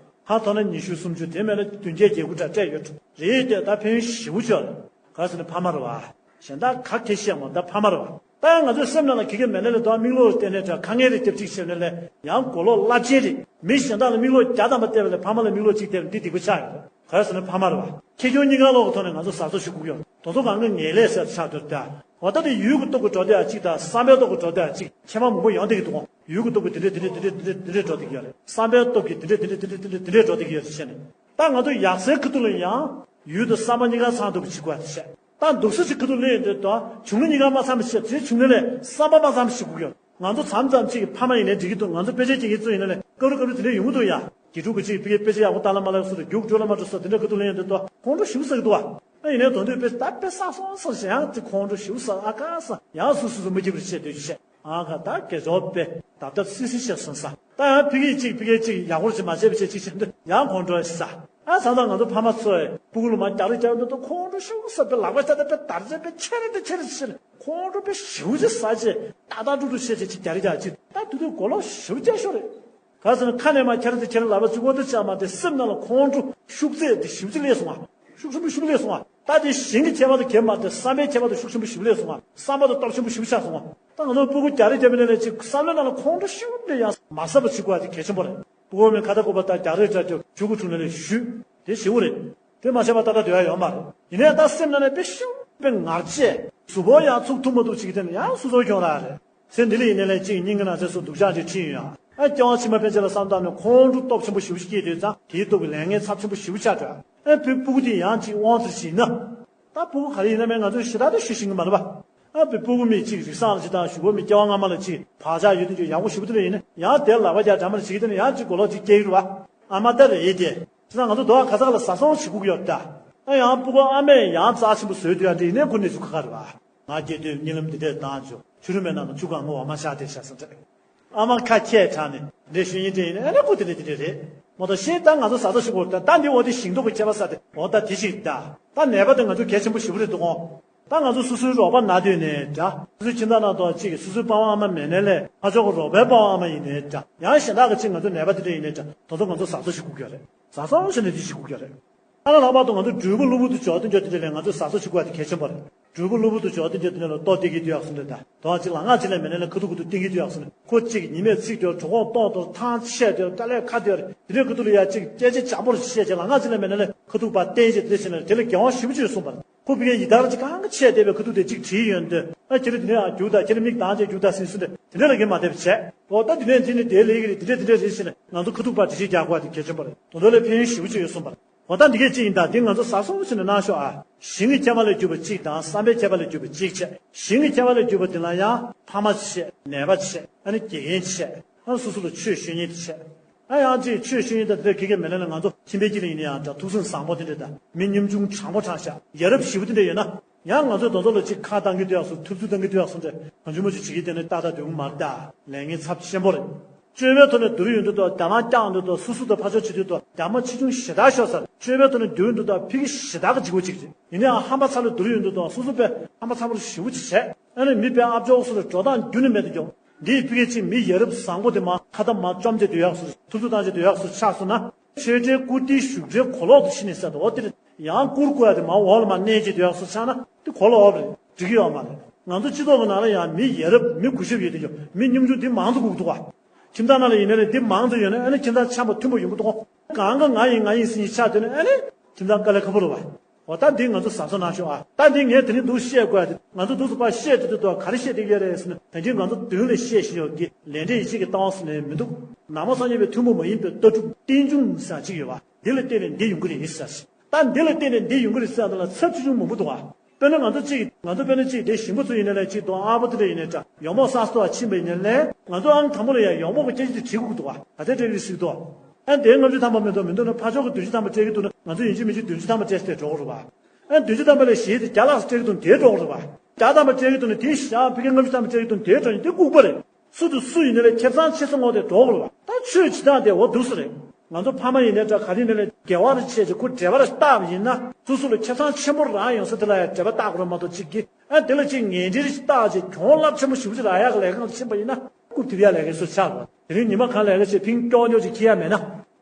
ཧ་ཐོ་ན་ཉི་ཤུ་སུམ་ཅུ་དེ་མེད་ན་བདུན་བརྒྱད་བརྒྱད་དགུ་འདྲ་སྤྲད་ཡོད་རེད་དེ། ད་ཕན་ཞི་བོ་ཆོག་རེད། ག་ཟེར་ན་ཕ་མ་རེད་བ། གཞན་དག་ག་གེ་བཤད་མ་ད་ཕ་མ་རེད་བ། ད་ཡང་ང་ཚོའི་སེམས་ནང་ལ་ཁེ་ཁེ་མེད་ནས་ལས་དོ་མིག་ལོག་བལྟས་ནས་དྲ་ཁ་ངན་རེ་རྒྱབ་ཅིག་བྱས་ནས་ལས་ཡང་གོ་ལོག་རླབས་ཆེན་རེད། མི་གཞན་དག་ལ་མིག་ལོག་བརྒྱ་ཐམ་པ་བལྟས་པ་ལས་ཕ་མ་ལ་མིག་ལོག་གཅིག་བལྟས་པ་འདི་སྡིག་པ་ཆགས་ཡོད། ག་རེ་ཟེར་ན་ཕ་མ་རེད་བ། ཁེ་གྱོང་གཉིས་ཀ་ལོག་གི་ཐོག་ནས་ང་ཚོ་ཟ་ཚོ་ཞུ་དགོས་ཡོད། དོ་ཚོ་གང་གི་ངེས་ལས་ཟེར་ཆགས་འདུག་ད། འོ་ད་དེ་ཡུལ་གྱི་སྟོབས་ཀྱིས་འགྲོ་བསྡད་ཡ་གཅིག་དང་བསམ་པའི་སྟོབས་ཀྱིས་འགྲོ་བསྡད་ཡ་གཅིག་ཁྱད་པར་མང་པོ་ཡོང་བསྡད་ཀྱི་འདུག་ཡུལ་གྱི་སྟོབས་ཀྱིས་དེ་འདྲས་དེ་འདྲས་དེ་འདྲས་དེ་འདྲས་འགྲོ་བསྡད་ཀྱི་ཡོད་རེད། བསམ་པའི་སྟོབས་ཀྱིས་དེ་འདྲས་དེ་འདྲས་དེ་འདྲས་དེ་འདྲས་དེ་འདྲས་འགྲོ་བསྡད་ཀྱི་ཡོད་རེད་བཤད་ནས། ད་ང་ཚོ་ཡག་སའི་ཁ་ཐུག་ལ་ཡང་ཡུལ་དང་བསམ་པ་གཉིས་ཀ་ཚང་ཐུབ་པ་བྱེད་དགོས་པ་དེ་བཤད། ད་སྡུག་ས་ཅིག་ཁ་ཐུག་སླེབས་ཡོང་དུས་དང་བྱུང་ན་གཉིས་ཀ་མ་ཚང་བ་བཤད། དེ་བྱུང་ན་ལས་བསམ་པ་མ་ཚང་བ་བྱེད་དགོས་ཀྱི་ཡོད། ང་ཚོ་མཚམས་མཚམས་ཅིག་ཕ་མ་ཡིན་ནའི་འགྲིག་གི་འདུག་ང་ཚོ་དཔེ་ཆ་ཀྱི་ཡིག་ཚོ་ཡིན་ན་ལས་སྐབས་རེ་སྐབས་རེ་དེ་འདྲ་ཡོང་གི་འདུག་ཡ། དགེ་ཕྲུག་གི་ཅིག་ཕ་གིའི་དཔེ་ཆ་ཡག་པོ་ལྟ་ལ་མ་ལ་སོ་རྒྱུགས་འགྲོ་ལ་མ་འགྲོ་སོ་དེ་འདྲ་ཁ་ཐུག་སླེབས་ཡོང་དུས་དང་ཁོང་ཁྲོ་ཞེ་པོ་ཟ་གི་འདུག་བ། ཨ་ཡིན་ནའི་དོན་དུ་དཔེ་ད་དཔེ་བསགས་སོང་སོང་ཞེ་ཡང་དེ་ཁོང་ཁྲོ་ཞེ་པོ་ཟ་ཨ་ཁ་ས་ཡང་སུ་སུ་སུ་མི་སྐྱིད་པར་བཤད་འདོད་ཀྱི་བཤད། ཨ་ཁ་ད་དགེ་སྦྱོར་དཔེ་ད་ལྟ་སི་སི་བཤད་སོང་ས། ད་ཡང་ཕ་གིའི་ཅིག་ཕ་གིའི་ཅིག་ཡག་པོ་ཅིག་མ་བྱས་པ་བྱས་ཅིག་བྱས་འདི་ཡང་ཁོང་ཁྲོ་ཟ། ཨ་ས་ད་ང་ཚོ་ཕ་མ་ཚོས་སྤུ་གུ་ལ་མ་རྒྱག་རེ་རྒྱག་འདི་ད་ཁོང་ཁྲོ་ཞེ་པོ་ཟ། དཔེ་ལག་པ་ཆ་ད་དཔེ་དར་ཆ་དཔེ་ཆེ་རེ་དེ་ཆེ་རེ་ཆེ་རེ་ཁོང་ཁྲོ་དཔེ་ཞེ་པོ་ཅིག་ཟ་ཅེ་ཏག་ཏག་ཏུ་ཏུ་བཤད་ཅེ་ཅིག་རྒྱག་རེ་རྒྱག་ཅིག་ད་དུ་དུ་གོ་ལོག་ཞེ་པོ་རྒྱག་ཤོར་རེད། ག་ཟེར་ན་ཁ་ནས་མ་ཁྱེར་ཏེ་ཁྱེར་ལབ་པ་ཅིག་འོ་དེ་ཆགས་མ་དེ་སེམས་ནང་ལ་ཁོང་ཁྲོ་ཤུགས་ཚད་དེ་ཞེ་པོ་ཅིག་སླེབས་སོང་ང་། ཤུགས་ཆེན་པོ་ཞེ་པོ་སླེབས་སོང་ང་། ད་དེ་གཞན་གྱི་ཁྱད་པར་དུ་གྱེར་མ་དེ་བསམ་པའི་ཁྱད་པར་དུ་ཤུགས་ཆེན་པོ་ཞེ་པོ་སླེབས་སོང་ང་། བསམ་པ་དང་སྟོབས་ཆེན་པོ་ཞེ་པོ་ཆགས་སོང་ང་། ད་ང་ཚོ་སྤུ་གུ་རྒྱག་རེས་རྒྱབ་པའི་ནང་ལ་ཅིག་བསམ་བློའི་ནང་ལ་ཁོང་ཁྲོ་ཞེ་པོ་འདྲ་ཡང་མ་ཟ་བ་བྱེད་དགོས་པ་དེ་གལ་ཆེན་པོ་རེད། སྤུ་གུ་མའི་ཁ་ད་ཀོ་པ་ད་རྒྱག་རེས་རྒྱག་རྒྱུ་ཆུ་གུ་ཆུ་ནང་ལ་བཞུད་དེ་ཞེ་པོ་རེད། དེ་མ་བྱས་པ་ཏག་ཏག་སྡོད་ཡ་ཡོད་མ་རེད། ཡིན་ནའི་ད་སེམས་ནང་ནས་དཔེ་ཤུགས་དཔེ་ངར་ཆེ། གཟུགས་པོ་ཡང་ཚུགས་ཐུབ་མ་ཐུབ་ཅིག་དེ་ནི་ཡང་སོ་སོར་གྱོང་རག་རེད། ཚེ་འདི་ལ་ཡིན་ནའི་ལས་གཅིག་སྙིང་གི་ནང་ཚེ་སུ་སྡུག་ཅག་ཅིག་ཁྲིད་ཡོང་ཡ། ཨ་སྐྱེ་བ་ཕྱི་མ་ཕན་ཆད་ལ་བསམ་བཏང་ནས་ཁོང་ཁྲོ་སྟོབས་ཆེན་པོ་ཞེ་པོ་ཞིག་སྐྱེས་དུས་ཙང་དེའི་སྟོབས་ཀྱིས་ལས་ངན་ཚབས་ཆེན་པོ་ཞེ་པོ་ཆགས་འགྲོ། ཨ་བུ་སྤུ་གུ་དེ་ཡང་གཅིག་དབང་དུ་བྱིན་ན། ད་སྤུ་གུ་ག་རེ་ཡིན་ན་མེད་ང་ཚོས་ཞེ་དྲག་ཏུ་ཞུ་ཤེས་ཀྱི་མ་རེད་པ། ཨ་བུ་སྤུ་གུ་མི་གཅིག་རིགས་བཟང་ལ་ཅིག་དང་གཞུག་གུ་མི་སྐྱེ་བ་སྔ་མ་ལ་ཅིག་བག་ཆགས་ཡོད་དུས་ཅིག་ཡག་པོ་ཞེ་པོ་དེ་འདྲ་ཡིན་ན་ཡང་དེར་ལག་པ་རྒྱག་འདྲ་མ་རེད་ཅིག་དེ་ནི་ཡང་གཅིག་གོ་ལོག་ཅིག་སྐྱེ་གི་རེད་པ། ཨ་མ་ད་རེད་དེ། དེ་ན་ང་ཚོ་རྡོ་བ་ག་ས་ག་ལ་ཟ་སོང་བྱེད་དགོས་ཀྱི་ཡོད་ད། ཨ་ཡང་སྤུ་གུ་ཨ་མས་ཡང་རྩ་ཆེན་པོ་བཟོས་དུས་ཡང་འདྲ་ཡིན་ནའི་ཁོ་གནས་ཚུལ་ཁ་ཁ་རེད་པ། ང་སྐྱེས་དུས་གཉིད་ལམ་འདི་འདྲས་བཏང་བྱུང་། ཆུ་རུ་མའི་ནང་དུ་ཆུ་གང་མོ་བ་མ་ཤ་དེ་ཤ་ཟ་འདྲ། ཨ་མ་ཁ་ཁྱད་དྲགས་ནས་འདྲེ་ཤོད་ཡིན་དྲན་ཡིན་ཨ་ནི་ཁོ་དེ་འདྲ་དེ་འདྲ་རེད་མོ། ད་ཤེས་ད་ང་ཚོ་ཟ་ཟ་ཤོད་དགོས་ད་ད་འདི་འོ་དེ་ཞིང་ཏོག་གི་ཁྱད་པར་ཟ་དེ་འོ་ད་དེ་ཞིག་ད། ད་ནད་པ་དེ་ང་ཚོ་གལ་ཆེན་པོ་ཞེ་པོ་རེད་འདུག་གོ། ད་ང་ཚོ་སོ་སོའི་རོགས་པ་ན་དུས་ནས་འདྲ། སོ་སོའི་ཁྱིམ་ཚང་ནང་དུ་གཅིག་སོ་སོའི་པ་ཕ་ཨ་མ་མེད་ནའི་ལས་ཕ་ཕྱོགས་ཀྱི་རོགས་པའི་པ་ཕ་ཨ་མ་ཡིན་ནའི་འདྲ། ཡང་གཞན་དག་གི་གཅིག་ང་ཚོ་ནད་པ་དེ་འདྲ་ཡིན་ནའི་འདྲ། དེ་ཚོ་ང་ཚོ་ཟ་ཟ་ཞིག་དགོས་ཀྱི་རེད། ཟ་ཟ་ཞིག་ནས་དེ་ཞིག་དགོས་ཀྱི་རེད། ཨ་ལ་ལྷག་པར་དུ་ང་ཚོ་འབྲས་བུ་གློ་བུར་དུ་འཇོག་དེ་འཇོག་དེ་འདྲ་ལས་ང་ཚོས་ཟ་ཟ་ཞིག་དགོས་པ་དེ་གལ་ཆེན་པོ་རེད། འབྲས་བུ་གློ་བུར་དུ་འཇོག་དེ་འཇོག་དེ་འདྲ་ལ་ལྟོ་སྟེར་གྱི་དུས་ཡག་སོང་འདྲ་ད། དོ་གཅིག་ལ་ང་གཅིག་ལས་མེད་ནའི་ལས་ཁ་ཐུག་ཁ་ཐུག་སྟེར་གྱི་དུས་ཡག་སོང་འདྲ། ཁོ་གཅིག་ཉི་མས་ཚིག་དེ་གྲོད་ཁོག་ལྟོགས་དེ་ཐང་ཆད་དེ་དཀའ་ལས་ཁ་དེ་དེ་འདྲའི་ཁ་ཐུག་ལ་ཡ་གཅིག་སྐད་ཆ་འཇམ་པོར་བཤད་ཅེས་ལ་ང་གཅིག་ལས་མེད་ནའི་ལས་ཁ་ཐུག་པ་བསྟན་ཅེས་དེ་འདྲ་བྱས་ན་དེ་ལ་དགེ་བ་ཞེ་པོ་ཅིག་གསུངས་པ་རེད། ཁོ་ཕ་གིའི་ཡི་དྭགས་ཅིག་གང་གི་ཆད་བསྡད་པའི་ཁ་ཐུག་དེ་གཅིག་བྲིས་ཡོང་དུས་ཨ་ཁྱེད་རང་དེ་ནས་ཨ་རྒྱུག་དང་ཁྱེད་རང་མིག་གདངས་བྱས་རྒྱུག་དང་ཟིན་སོང་དེ་དེ་འདྲ་ལ་གི་མ་བསྡད་པ་བྱས་འོ་ད་དེ་ནས་འདི་ནི་དེ་ལས་ཀྱི་རེད་དེ་འདྲ་དེ་འདྲ་རེད་ཟེར་ནས་ང་ཚོ་ཁ་ཐུག་པར་འགྲེལ་བཤད་རྒྱག་དགོས་པ་དེ་གལ་ཆེན་པོ་རེད། དོན་དག་ལ་ཕན་ཡོན་ཞེ་པོ་ཅིག་ཡོད་གསུངས་པ་རེད། འོ་ད་འདི་གས་གཅིག་ཡིན་ད་འདི་ང་ཚོ་ཟ་སོང་ཟེར་ནས་གནང་ཤོག་ཨ། ཞིང་གི་ཁྱད་པར་ལས་གྱུར་པ་གཅིག་དང་བསམ་པའི་ཁྱད་པར་ལས་གྱུར་པ་གཅིག་བྱས། ཞིང་གི་ཁྱད་པར་ལས་གྱུར་པ་དེ་ལ་ཡང་ཕ་མ་གཅིག་བྱས་ནད་པ་གཅིག་བྱས་ཨ་ནི་དགེ་རྒན་གཅིག་བྱས་ཨ་སོ་སོ་ལ་ཆོས་ཞུ་མཁན་དེ་བྱས། ཨ་ཡང་ཅིག་ཆོས་ཞུ་མཁན་དང་དེ་འདྲ་གི་གེ་མེད་ན་ནི་ང་ཚོ་ཁྱིམ་པའི་དཀྱིལ་ལ་ཡིན་ན་ཡང་འདྲ་ཐུགས་སེམས་བཟང་པོ་དེ་འདྲ་དང་མི་ཉམ་ཆུང་དྲང་པོ་དྲང་བཞག་ཡ་རབས་ཞེ་པོ་དེ་འདྲ་ཡོད་ན། ཡང་ང་ཚོས་དེ་ཚོ་ལ་ཅིག་ཁ་བཏང་གི་དུས་ཡག་སོ་ཐུབ་ཚོད་བཏང་གི་དུས་ཡག་སོ་འདྲ་གང་བྱུང་མ་བྱུང་བྱེད་ཀྱི་དེ་ནི་ཏག་ཏག་སྡོད་གི་མ་རེད་ད། ལས་ངན་ཚབས་ཆེན་པོ་རེད། སྤྱོད་པའི་ཐོག་ནས་བསྡུར་ཡོང་དུས་དང་རྒྱ་ནག་སྐྱག་ཡོང་དུས་དང་སོ་སོ་དང་ཕར་ཕྱོགས་བྱེད་དུས་དང་རྒྱ་མ་ཆེ་ཆུང་ཞེ་དྲག་ཤོར་ས་རེད། སྤྱོད་པའི་ཐོག་ནས་བསྡུར་ཡོང་དུས་དང་ཕ་གི་ཞེ་དྲག་གི་འཇིགས་པ་གཅིག་རེད། ཡིན་ནའང་ཧམ་པ་ཚ་ལ་བསྡུར་ཡོང་དུས་དང་སོ་སོ་དཔེ་ཧམ་པ་ཚ་པོ་ཞེ་པོ་ཅིག་བྱས་ཨ་ནི་མི་དཔེ་ཨ་ཅོག་སོ་ལ་འགྲོ་སྟངས་རྒྱུན་ནས་མེད་དུ་འགྱོ། འདིས་ཕ་གི་ཅིག་མི་ཡ་རབས་བཟང་པོ་དེ་མ་ཁ་ཏ་མ་བཅོམ་བྱས་སྡོད་ཡག་སོ་ཐུབ་ཚོད་བཏང་བྱས་སྡོད་ཡག་སོ་ཆགས་སོང་ན། ཆོས་འབྲེལ་བཀུར་སྟིའི་བཞུགས་གྲལ་གོ་ལོག་ཏུ་ཕྱིན་ནས་ཟེར་དོ་དེར་ཡང་བཀུར་དགོས་ཡ་དེ་མ་འོག་ལ་མ་གནས་ཀྱི་དུས་ཡག་སོ་ཆགས་ན་དེ་གོ་ལོག་རེད་འགྲིག་གི་ཡོད་མ་རེད། ང་ཚོ་སྤྱི་ཚོགས་ཀྱི་ནང་ལ་ཡང་མི་ཡ་རབས་མི་གུས་ཞབས་ཡོད་དེ་ཡོད་མི་ཉམ་ཆུང་དེ་མང་དུ་སྒུག་འདུག་བ། ཁྱིམ་ཚང་ནང་ལ་ཡིན་ན་ལས་འདི་མང་དུ་ཡོད་ན་ཨ་ནི་ཁྱིམ་ཚང་འཆམ་པོ་མཐུན་པོ་ཡོང་གི་འདུག་གང་ག་ང་ཡིན་ང་ཡིན་ཟེར་ནས་ཆགས་སྡོད་ན་ཨ་ནི་ཁྱིམ་ཚང་དཀའ་ལས་ཁག་པོ་རེད་བ། འོ་ད་འདི་ང་ཚོ་ཟ་ས་ན་ཤོག་ཨ། ད་འདི་ངས་དེ་རིང་འདུག་བཤད་དགོས་ཡ་དེ་ང་ཚོ་འདུག་སེ་ཕར་བཤད་དེ་དུས་ད་ག་རེ་བཤད་བསྡད་ཀྱི་ཡོད་རེད་ཟེར་ན་ད་འདི་ང་ཚོ་མདུན་ལ་བཤད་བཞིན་ཡོད་ཀྱི་ལས་འབྲས་ཡིད་ཆེས་ཀྱི་ལྟ་བ་ཟེར་ནས་མི་འདུག་ནང་པ་སངས་རྒྱས་པའི་ཐུན་མོང་མ་ཡིན་པའི་ལྟ་གྲུབ་རྟེན་འབྱུང་ཟེར་ཡ་གཅིག་ཡོད་བ། འདི་ལ་བརྟེན་ནས་འདི་ཡོང་གི་རེད་ཟེར། ད་འདི་ལ་བརྟེན་ནས་འདི་ཡོང་གི་རེད་ཟེར་ཡ་དེ་ལ་ཚབས་ཆེ་ཆུང་མང་པོ་འདུག་བ། དཔེར་ན་ང་ཚོ་གཅིག་ང་ཚོ་དཔེར་ན་གཅིག་དེ་ཞིང་པ་ཚོ་ཡིན་ན་ལས་གཅིག་དང་ཨ་ཕོ་དེ་འདྲ་ཡིན་ན་འདྲ་ཡོང་འབབ་གསར་གཏོད་པ་ཕྱིན་པ་ཡིན་ན་ལས་ང་ཚོ་ཨང་དང་པོ་ལ་ཡང་ཡོང་འབབ་ཀྱི་སྐད་ཆ་དེ་དྲིས་དགོས་འདུག་བ། ག་ཚད་སྤྲད་ཀྱི་རེད་ཟེར་གྱི་འདུག་ཨ་དེ་ལྔ་བཅུ་ཐམ་པ་མི་འདུག་མི་འདུག་ན་ཕར་ཕྱོགས་ཀྱི་བདུན་ཅུ་ཐམ་པ་སྤྲད་ཀྱི་འདུག་ན་ང་ཚོ་ཡིན་གཅིག་མིན་གཅིག་བདུན་ཅུ་ཐམ་པ་སྤྲད་ཟེར་འགྲོ་དགོས་རེད་བ། ཨ་བདུན་ཅུ་ཐམ་པ་ལས་གཞན་དེ་བརྒྱ་ལྷག་ཙམ་སྤྲད་ཀྱི་འདུག་དེ་འགྲོ་དགོས་རེད་བ། བརྒྱ་ཐམ་པ་སྤྲད་ཀྱི་འདུག་ན་དེ་བཞག་ཕ་གི་ལྔ་བཅུ་ཐམ་པ་སྤྲད་ཀྱི་འདུག་དེ་འགྲོ་ཡིན་དེ་ལྐུགས་པ་རེད། སུ་དང་སུ་ཡིན་ན་ལས་ཁེ་བཟང་ཆེ་ས་ངོ་དེ་འགྲོ་དགོས་རེད་བ། ད་ཆོས་བྱེད་སྟངས་དེ་འོ་འདུག་སེ་རེད། ང་ཚོ་ཕ་མ་ཡིན་ནའི་འདྲ། ག་རེ་ཡིན་ནའི་ལས་དགེ་བ་རེ་བྱས་ཅིག་ཁོ་འབྲེལ་བ་རེ་བཏགས་པ་ཡིན་ན། སོ་སོ་ལ་ཁེ་བཟང་ཆེན་པོ་རག་ཡོང་ས་དེ་ལ་ཡང་འབྲེལ་བ་བཏགས་དགོས་རེད་མ་གཏོགས། གཅིག་གིས་ཨ་དེ་ལ་གཅིག་ངན་འབྲེལ་ཞིག་བཏགས་ཅིག་གྱོང་རླབས་ཆེན་པོ་ཞེ་པོ་ཅིག་རག་ཡག་གི་ལས་ཀ་ལ་ཕྱིན་པ་ཡིན་ན། རྐུབ་རྡིབ་ཡག་ལས་ཀའི་སུ་ཆགས་རེད། དེ་རིང་ཉི་མ་གང་ལས་ཀ་བྱེད་ཕིང་ཀྱོག་ཀྱོག་ཅིག་འཁྱེར་ཡག་མེད་ན།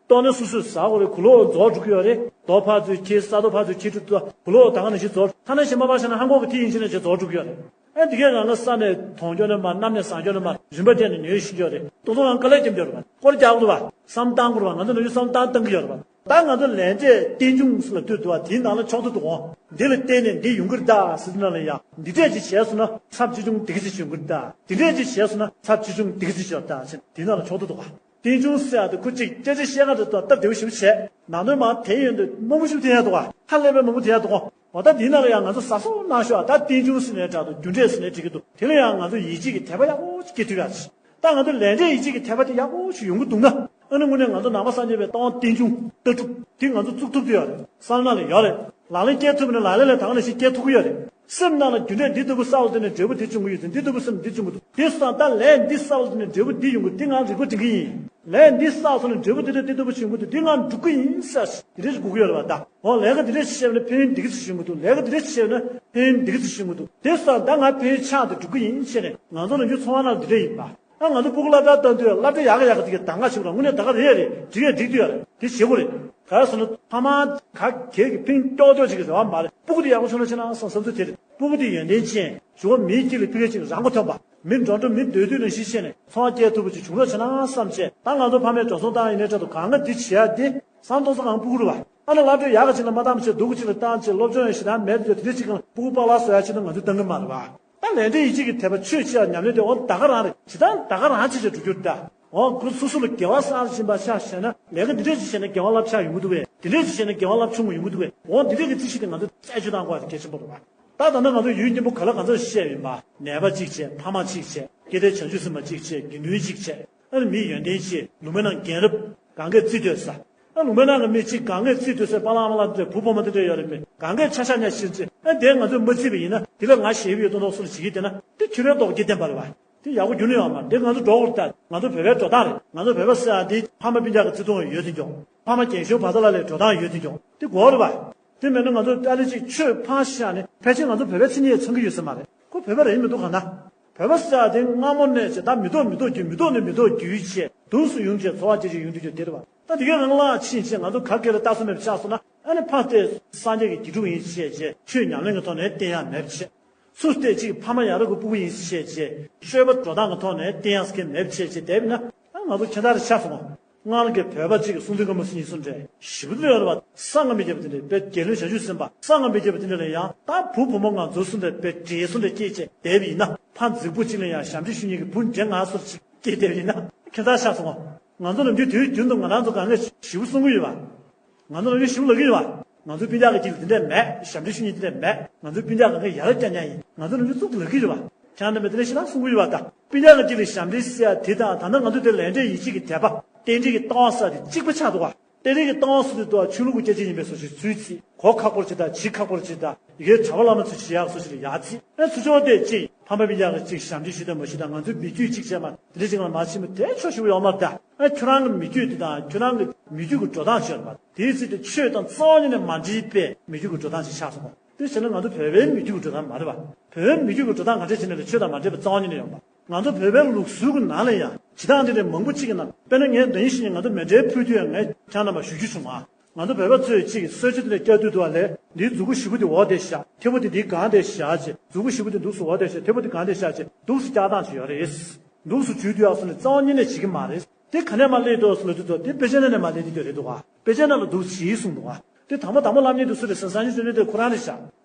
ལྟོགས་ནས་སུ་སུས་ཟ་དགོས་རེད། གོས་ལོག་རྫོགས་འགྲོ་གི་ཡོད་རེད། རྡོ་ཕར་ཚུར་འཁྱེར། ས་རྡོ་ཕར་ཚུར་འཁྱེར་འགྲོ་དུས། གོས་ལོག་ད་ག་ནང་བཞིན་རྫོགས། ཐ་ན་གཞན་པ་ཕར་བཞག་ན་ཧང་གོག་གི་དེ་ཡིན་ཕྱིན་ནས་ཅིག་རྫོགས་འགྲོ་གི་ཡོད་རེད། ཨ་འདི་གས་ང་ང་ས་ནས་དོང་སྐྱོ་ནས་མར། གནམ་ནས་ཟངས་སྐྱོ་ནས་མར། རིམ་པ་བསྟན་ནས་ཉོས་ཤིང་སྐྱོ་རེད། ཏོག་ཙམ་ང་དཀའ་ལས་རྒྱབ་འགྱོ་རེད་པ། སྐོར་རྒྱག་དགོས་རེད་པ། ང་ཚོ་ནམ་རྒྱུན་བསམ་བཏང་བཏང་གི་ཡོད་རེད་པ། ད་ང་ཚོ་ལས་འབྲས་རྟེན་འབྱུང་ཟེར་ལབ་དུས་འདུག་པ། དེའི་ནང་ལ་ཕྱོགས་མཐུན་འདུག་གོ། འདི་ལ་བརྟེན་ནས་འདི་ཡོང་གི་རེད་ད་ཟེར་དུས་ནང་ལ་ཡ། འདི་འདྲས་ཅིག་བྱས་སོང་ན་ཚབས་ཆེ་ཆུང་འདི་ག་ཅིག་ཡོང་གི་རེད་ད། འདི་འདྲས་ཅིག་བྱས་སོང་ན་ཚབས་ཆེ་ཆུང་འདི་ག་ཅིག་ཡོང་གི་རེད་ད་ཟེར། དེའི་ནང་ལ་ཕྱོགས་མཐུན་འདུག་ག། རྟེན་འབྱུང་ཟེར་ཡག་དེ་ཁོ་གཅིག་སྐད་ཆ་བཤད་ག་དེ་དང་སྟབས་བདེ་པོ་ཞེ་པོ་བྱས། ནང་དོན་མར་དེ་ཡོང་དུས་མང་པོ་ཞིག་དེ་ཡག་འདུག་ག། ཧ་ལས་པའི་མང་པོ་དེ་ཡག་འདུག་ག། འོ་ད་འདི་ནང་ལ་ཡང་ང་ཚོ་གཟབ་གཟབ་གནང་ཤོག། ད་རྟེན་འབྱུང་ཟེར་ནའི་འདྲ་འདུག། རྒྱུ་འབྲས་ཟེར་ནའི་འགྲིག་གི་འདུག། དེ་ལ་ཡང་ང་ཚོ་ཡིད་ཆེས་ཀྱི་དད་པ་ཡག་པོ་ཞིག་སྐྱེ་ཐུབ་ཡག་ཅིག། ད་ང་ཚོ་ལས་འབྲས་ཡིད་ཆེས་ཀྱི་དད་པ་དེ་ཡག་པོ་ཞིག་ཡོང་གི་འདུག་ན། ཨ་ནི་དངོས་གནས་ང་ཚོ་ནང་པ་སངས་རྒྱས་པའི་ལྟ་བ་རྟེན་འབྱུང་ལྟ་གྲུབ་དེ་ང་ཚོ་བཙུགས་ཐུབ་ཀྱི་ཡོད་རེད། བསམ་བློ་ལ་ཡོད་རེད། ལག་ལེན་བསྟར་ཐུབ་ན་ལག་ལེན་ལ་ད་ག་ནང་བཞིན་བསྟར་ཐུབ་ཀྱི་ཡོད་རེད། སེམས་ནང་ལ་རྒྱུ་འབྲས་འདི་ལྟ་བུ་བསགས་པ་དེ་ནས་འབྲས་བུ་འདི་བྱུང་གི་ཡོད་ཚེ། འདི་ལྟ་བུ་བསགས་ན་འདི་བྱུང་གི་འདུག། དེ་སོང་ཙང་ད་ལས་འདི་བསགས་པ་དེ་ནས་འབྲས་བུ་འདི་ཡོང་གི་འདུག། འདི་ང་རིག་པ་སྒྲིམ་གྱི་ཡིན། ལས་འདི་བསགས་སོང་ན་འབྲས་བུ་འདི་འདྲ་འདི་ལྟ་བུ་བྱུང་གི་འདུག། འདི་ང་སྒྲུབ་ཀྱི་ཡིན་ཟེར་འདི་འདྲ་ཞིག་དགོས་ཀྱི་ཡོད་རེད་པ། ད་འོ་ལས་ཀ་འདི་འདྲ་ཞིག་བྱས་པ་ན་ཕན་ཡོན་འདི་ག་ཅིག་བྱུང་གི་འདུག། ལས་ཀ་འདི་འདྲ་ཞིག་བྱས་པ་ན་ཕན་ཡོན་འདི་ག་ཅིག་བྱུང་གི་འདུག། དེ་སོང་ཙང་ད་ང་ཕན་ཡོན་ཆགས་འདུག། སྒྲུབ་ཀྱི་ཡིན་བྱས་ནས། ང་ཚོ་ནམ་རྒྱུན་འཚོ་བ་ནང་འདི་འདྲ་ཡིན་པ། ཨ་ང་ཚོ་སྤུ་གུ་སློབ་གྲྭ་བཏང་དུས་སློབ་གྲྭ་ཡག་ག་ཡག་ག་དེ་གའི་གདམ་ག་བྱེད་པ་རེད། དངོས་གནས་ད་ག་རེད་རེད། འགྲིག་ཡ་འགྲིག་འདུག་ཡ་རེད། དེ་བྱེད་དགོས་རེད། ག་རེ་ཟེར་ན་ཕ་མ་ག་གེ་གི་ཕིང་ཀྱོག་ཀྱོག་ཅིག་གི་རེ་བ་མ་རེད། སྤུ་གུ་དེ་ཡག་པོ་བྱུང་ན་ཆེ་ན་བསམ་བསམ་ཚུལ་དེ་རེད། སྤུ་གུ་དེ་ཡོན་ཏན་ཅན་འབྱོར་བ་མིའི་དཀྱིལ་ལ་ཕ་གི་ཅིག་རང་མགོ་ཐོན་པ། མི་འགྲོ་འགྲོ་མི་སྡོད་སྡོད་ནང་བཞིན་བྱས་ནས་འཚོ་བ་སྐྱེལ་ཐུབ་པ་ཅིག་བྱུང་རོགས་བྱས་ན་བསམ་བྱས། ད་ང་ཚོ་ཕ་མས་འགྲོ་སོང་བཏང་ཡིན་ནའི་འདྲ་འདུག། གང་ག་འདི་བྱེད་ཡ་དེ་བསམ་སྟོང་ས་གང་སྤུ་གུ་རེད་པ། ཨ་ནི་སློབ་གྲྭ་ཡག་ག་ཅིག་ལ་མ་བཏང་བྱས་སྡུག་ག་ཅིག་ལ་བཏང་བྱས་སློབ་སྦྱོང་ཡང་ཞེ་དྲག་མེད་དུས་དེ་འདྲ་ཅིག་གང་སྤུ་གུ་པཱ་ལགས་བཟོ་ཡ་ཆེད་དུ་ང་ཚོས་བཏང་གི་མ་རེད་པ། ད་ལས་འབྲས་ཡིད་ཆེས་ཀྱི་དད་པ་ཆོས་ཅིག་ཡང་ཉམས་ལེན་དེ་འོ་ད་ག་རང་རེད། ཇི་ལྟར་ད་ག་རང་བྱེད་བྱེད་འགྲོ་རྒྱུ་རེད་ད། འོ་ཁོ་སོ་སོ་ལ་དགེ་བ་བསགས་བཞིན་པ་ཆ་བཞག་ན་ལས་ཀ་འདི་འདྲས་ཅིག་བྱས་ན་དགེ་བ་རླབས་ཆགས་ཡོང་གི་འདུག་པས། འདི་འདྲས་ཅིག་བྱས་ན་དགེ་བ་རླབས་ཆུང་ངུ་ཡོང་གི་འདུག་པས། འོ་འདི་འདྲས་ཀྱི་རྩིས་གཞི་དེ་ང་ཚོ་རྩད་གཅོད་གཏང་དགོས་པ་དེ་གལ་ཆེན་པོ་རེད་པ། ད་ད་ལྟ་ང་ཚོ་ཡུལ་རྙིང་པ་ག་ལ་གང་འཚམ་བཤད་ཡིན་པ། ནད་པ་གཅིག་བྱས། ཕ་མ་གཅིག་བྱས། སྐྱེ་ལྡན་བྱང་ཆུབ་སེམས་དཔའ་གཅིག་བྱས། དགེ་འདུན་གཅིག་བྱས། ཨ་ནི་མི་ཡོན་ཏན་ཆེ། ལུང་པའི་ནང་རྒན་རབས་གང་གས་རྩིས་སྤྲོད་ས། ཨ་ལུང་པའི་ནང་གི་མི་གཅིག་གང་གས་རྩིས་སྤྲོད་སའི་པཱ་ལགས་ཨ་མ་ལགས་འདི་འདྲ། བུ་བུ་མོ་འདི་འདྲ་ཡོད་རེད། མི་གང་གས་ཆ་ཤ་ཉར་ཤེས་ཚེ། ཨ་དེ་ང་ཚོས་མ་བརྩིས་པ་ཡིན་ན། དེ་ལ་ང་ཞེ་པོ་ཡོད་མདོག་མདོག་སུ་ལ་བྱེད་ཀྱི་བསྡད་ན། དེ་ཁྱོད་རའི་རྡོག་རྗེ་བསྟན་པ་རེད་པ། དེ་ཡག་པོ་རྒྱུན་ནས་ཡོད་མ་རེད། འདི་ང་ཚོ་འགྲོ་དགོས་རེད་ད། ང་ཚོ་བོད་པའི་འགྲོ་སྟངས་རེད། ང་ཚོ་བོད་པ་ཟེར་ཡ་འདི་ཕ་མ་སྤུན་ཀྱག་གི་བརྩེ་དུང་ཡོད་དེ་འགྱོ། ཕ་མ་རྒན་གཞོན་བར་དུ་ལ་ལས་འགྲོ་སྟངས་ཡོད་དེ་འགྱོ། དེ་དགོས་རེད་པ། དེ་མེད་ན་ང་ཚོ་ཨ་ལེ་ཅིག་ཆོས་ཕར་བཞག་ནས་ཕལ་ཆེར་ང་ཚོ་བོད་པའི་མཚན་ཉིད་ཚང་གི་ཡོད་ས་མ་རེད། ཁོ་བོད་པ་རེད་མི་འདུག་ག་ན། བོད་པ་ཟེར་ཡ་དེ་སྔ་མོ་ནས་བྱས་ད་མི་ཐོག་མི་ཐོག་བརྒྱུད། མི་ཐོག་ནས་མི་ཐོག་བརྒྱུད་བྱས་འདུག་སེ་ཡོང་བྱས་འཚོ་བ་སྐྱེལ་བྱས་ཡོང་དུས་ཀྱང་དེ་རེད་པ། ད་དེ་གའི་རང་ལ་ཕྱིན་བྱས་ང་ཚོ་ག་གེ་ལ་ལྟ་ས་མེད་པ་ཆགས་སོང་ན། ཨ་ནི་ཕར་བལྟས་སངས་རྒྱས་ཀྱི་དགེ་ཕྲུག་ཡིན་བྱས་བྱས་ཆོས་ཉམས་ལེན་གྱི་ཐོག་ནས་བསྟེན་ཡ་མེད་པ་བྱས། སུ་བལྟས་གཅིག་ཕ་མ་ཡ་རབས་ཀྱི་སྤུ་གུ་ཡིན་བྱས་བྱས་སྤྱོད་པ་འགྲོ་སྟངས་ཀྱི་ཐོག་ནས་བསྟེན་ཡ་ཟེར་མཁན་མེད་པ་བྱས་བྱས་བསྡད་པ་ཡིན་ན། ཨ་ང་ཚོ་ཁྱད་མཚར་རེ་ཆགས་སོང་། སྔར་གྱི་བོད་པ་གཅིག་གི་གསུང་འདུན་སྐར་མ་སུ་ཡིན་གསུང་འདྲ་ཞེ་པོ་འདུག་ཡོད་རེད་པ། གསང་སྔགས་མི་རྒྱབ་པ་དེ་འདྲ་དཔེ་རྒྱལ་བློན་བྱང་ཆུབ་སེམས་དཔའ་གསང་སྔགས་མི་རྒྱབ་པ་དེ་འདྲ་ལ་ཡང་ད་བུ་བུ་མོ་ང་ཚོ་གསུང་འདྲ་དཔེ་བགྲེས་སོང་འདྲ་སྐྱེས་བྱས་བསྡད་པ་ཡིན་ན། ཕར་རྫིག་པོ་གཅིག་ལ་ཡང་ཞབས་འདྲེན་ཞུ་མཁན་གྱི་བུ་འདྲེ་ང་སོར་ཅིག་སྐྱེས་བསྡད་པ་ཡིན་ན་ཁྱད་མཚར་ཆགས་སོང་ངོ་། ང་ཚོ་ནམ་རྒྱུན་དུས་རྒྱུན་དུ་ང་རང་ཚོ་གང་ག་ཞེ་པོ་གསུང་གི་ཡོད་པ། ང་ཚོ་ནམ་རྒྱུན་ཞེ་པོ་ལབ་ཀྱི་ཡོད་པ། ང་ཚོའི་སྤུན་ཀྱག་གི་རྒྱུད་ལ་དེ་འདྲ་མེད། ཞབས་འདྲེན་ཞུ་མཁན་དེ་འདྲ་མེད། ང་ཚོའི་སྤུན་ཀྱག་གང་ག་ཡ་རབས་རྐྱང་རྐྱང་ཡིན། ང་ཚོ་ནམ་རྒྱུན་ཚུགས་ལབ་ཀྱི་ཡོད་པ། ཁྱེད་རྣམ་པས་དེ་འདྲ་ཞེ་དྲག་གསུང་གི་ཡོད་པ། ད་སྤུན་ཀྱག་གི་རྒྱུད་ལ་ཞབས་འདྲེན་ཟེར་ཡ་དེ་དང་ད་ལྟ་ང་ཚོ་དེ་ལས་འབྲས་ཡིད་ཆེས་ཀྱི་དད་པ་རྟེན་འབྲེལ་གྱི་ལྟ་བ་ཟེར་དེ་གཅིག་པ་ཆགས་འདུག་པ། རྟེན་འབྲེལ་གྱི་ལྟ་བ་ཟེར་དུས་ད་ཆོས་ལུགས་ཀྱི་སྐད་ཆ་ཡིན་པའི་བཟོ་ཞིག་ཚུལ་ཚིག་གོ་ཁག་པོར་བྱེད་དང་བྱེད་ཁག་པོར་བྱེད་དང་། ཡི་གེའི་གྲྭ་པ་བླ་མ་ཚོས་བྱེད་ཡག་བཟོ་ཞིག་ལ་ཡག་ཚིག་ཨེ་ཚུར་ཕྱོགས་དེ་གཅིག་ཕ་མ་སྤུན་ཀྱག་གི་གཅིག་ཞབས་འདྲེན་ཞུ་དང་མ་ཞུ་དང་། ང་ཚོའི་མི་རྒྱུད་གཅིག་བྱས་མ་དེ་འདྲ་ཅིག་ལ་མ་ཕྱིན་པ་དེ་ཆོག་ཞུ་ཡོད་མ་རེད་ད། ཨ་ཁྱོད་རང་གི་མི་རྒྱུད་དེ་དང་ཁྱོད་རང་གི་མི་རྒྱུད་ཀྱི་འགྲོ་སྟངས་ཤིག་ཡོད་རེད་པ། དེའི་ཚིག་དེ་ཆོས་དང་རྩ་བ་ཉིད་ནས་མ་འདྲེས་པའི་མི་རྒྱུད་ཀྱི་འགྲོ་སྟངས་ཤིག་ཆགས་སོང་། དེ་བྱས་ན་ང་ཚོ་བོད་པའི་མི་རྒྱུད་ཀྱི་འགྲོ་སྟངས་མ་རེད་པ། བོད་པའི་མི་རྒྱུད་ཀྱི་འགྲོ་སྟངས་ག་འདྲས་བྱས་ནས་ལ་ཆོས་དང་མ་འདྲེས་པ་རྩ་བ་ཉིད་ནས་ཡོད་པ། ང་ཚོ་བོད་པའི་ལུགས་སྲོལ་གྱི་ནང་ལ་ཡང་བྱེད་སྟངས་འདི་འདྲའི་མང་པོ་གཅིག་གི་ནང་། དཔེར་ན་ངས་ཟླ་ཉིན་ཤིག་ཉིན་ང་ཚོ་མེ་འདྲའི་ཕུལ་དུས་ངས་ཁྱེད་རྣམ་པར་ཞུ་རྒྱུ་བྱུང་བ། ང་ཚོ་བོད་པ་ཚོས་གཅིག་གིས་གསོལ་ཇ་དེ་འདྲ་བཀྱག་དུས་འདུག་པ་ལས། འདིའི་མཛུ་གུ་ཞིབ་པོ་དེ་འོག་དེ་བཞག་མཐེ་བོ་དེ་འདིའི་སྒང་དེ་བཞག་བྱས། མཛུ་གུ་ཞིབ་པོ་དེ་འདུག་སེ་འོག་དེ་བཞག་མཐེ་བོ་དེ་སྒང་དེ་བཞག་བྱས་འདུག་སེ་བཀྱག་སྟངས་ཅིག་ཡོད་རེད། འདུག་སེ་འཇུས་དུས་ཡག་སོང་ནས་རྩ་བ་ཉིད་ནས་བྱེད་ཀྱི་མ་རེད། དེ་ག་ནས་མར་སླེབས་འདུག་ཟེར་ལབ་དུས་ཚོ་དེ་དཔེ་ཆ་ནང་ནས་མར་སླེབས་དེ་འདྲ་རེད་འདུག་ག། དཔེ་ཆ་ནང་ལ་འདུག་སེ་བྱས་གསུངས་འདུག་ག། དེ་དང་པོ་དང་པོ་བསླབ་མཁན་དེ་སུ་རེད་ཟེར་ན་སངས་རྒྱས་བཅོམ་ལྡན་འདས་ཁོ་རང་རེད་ཤག།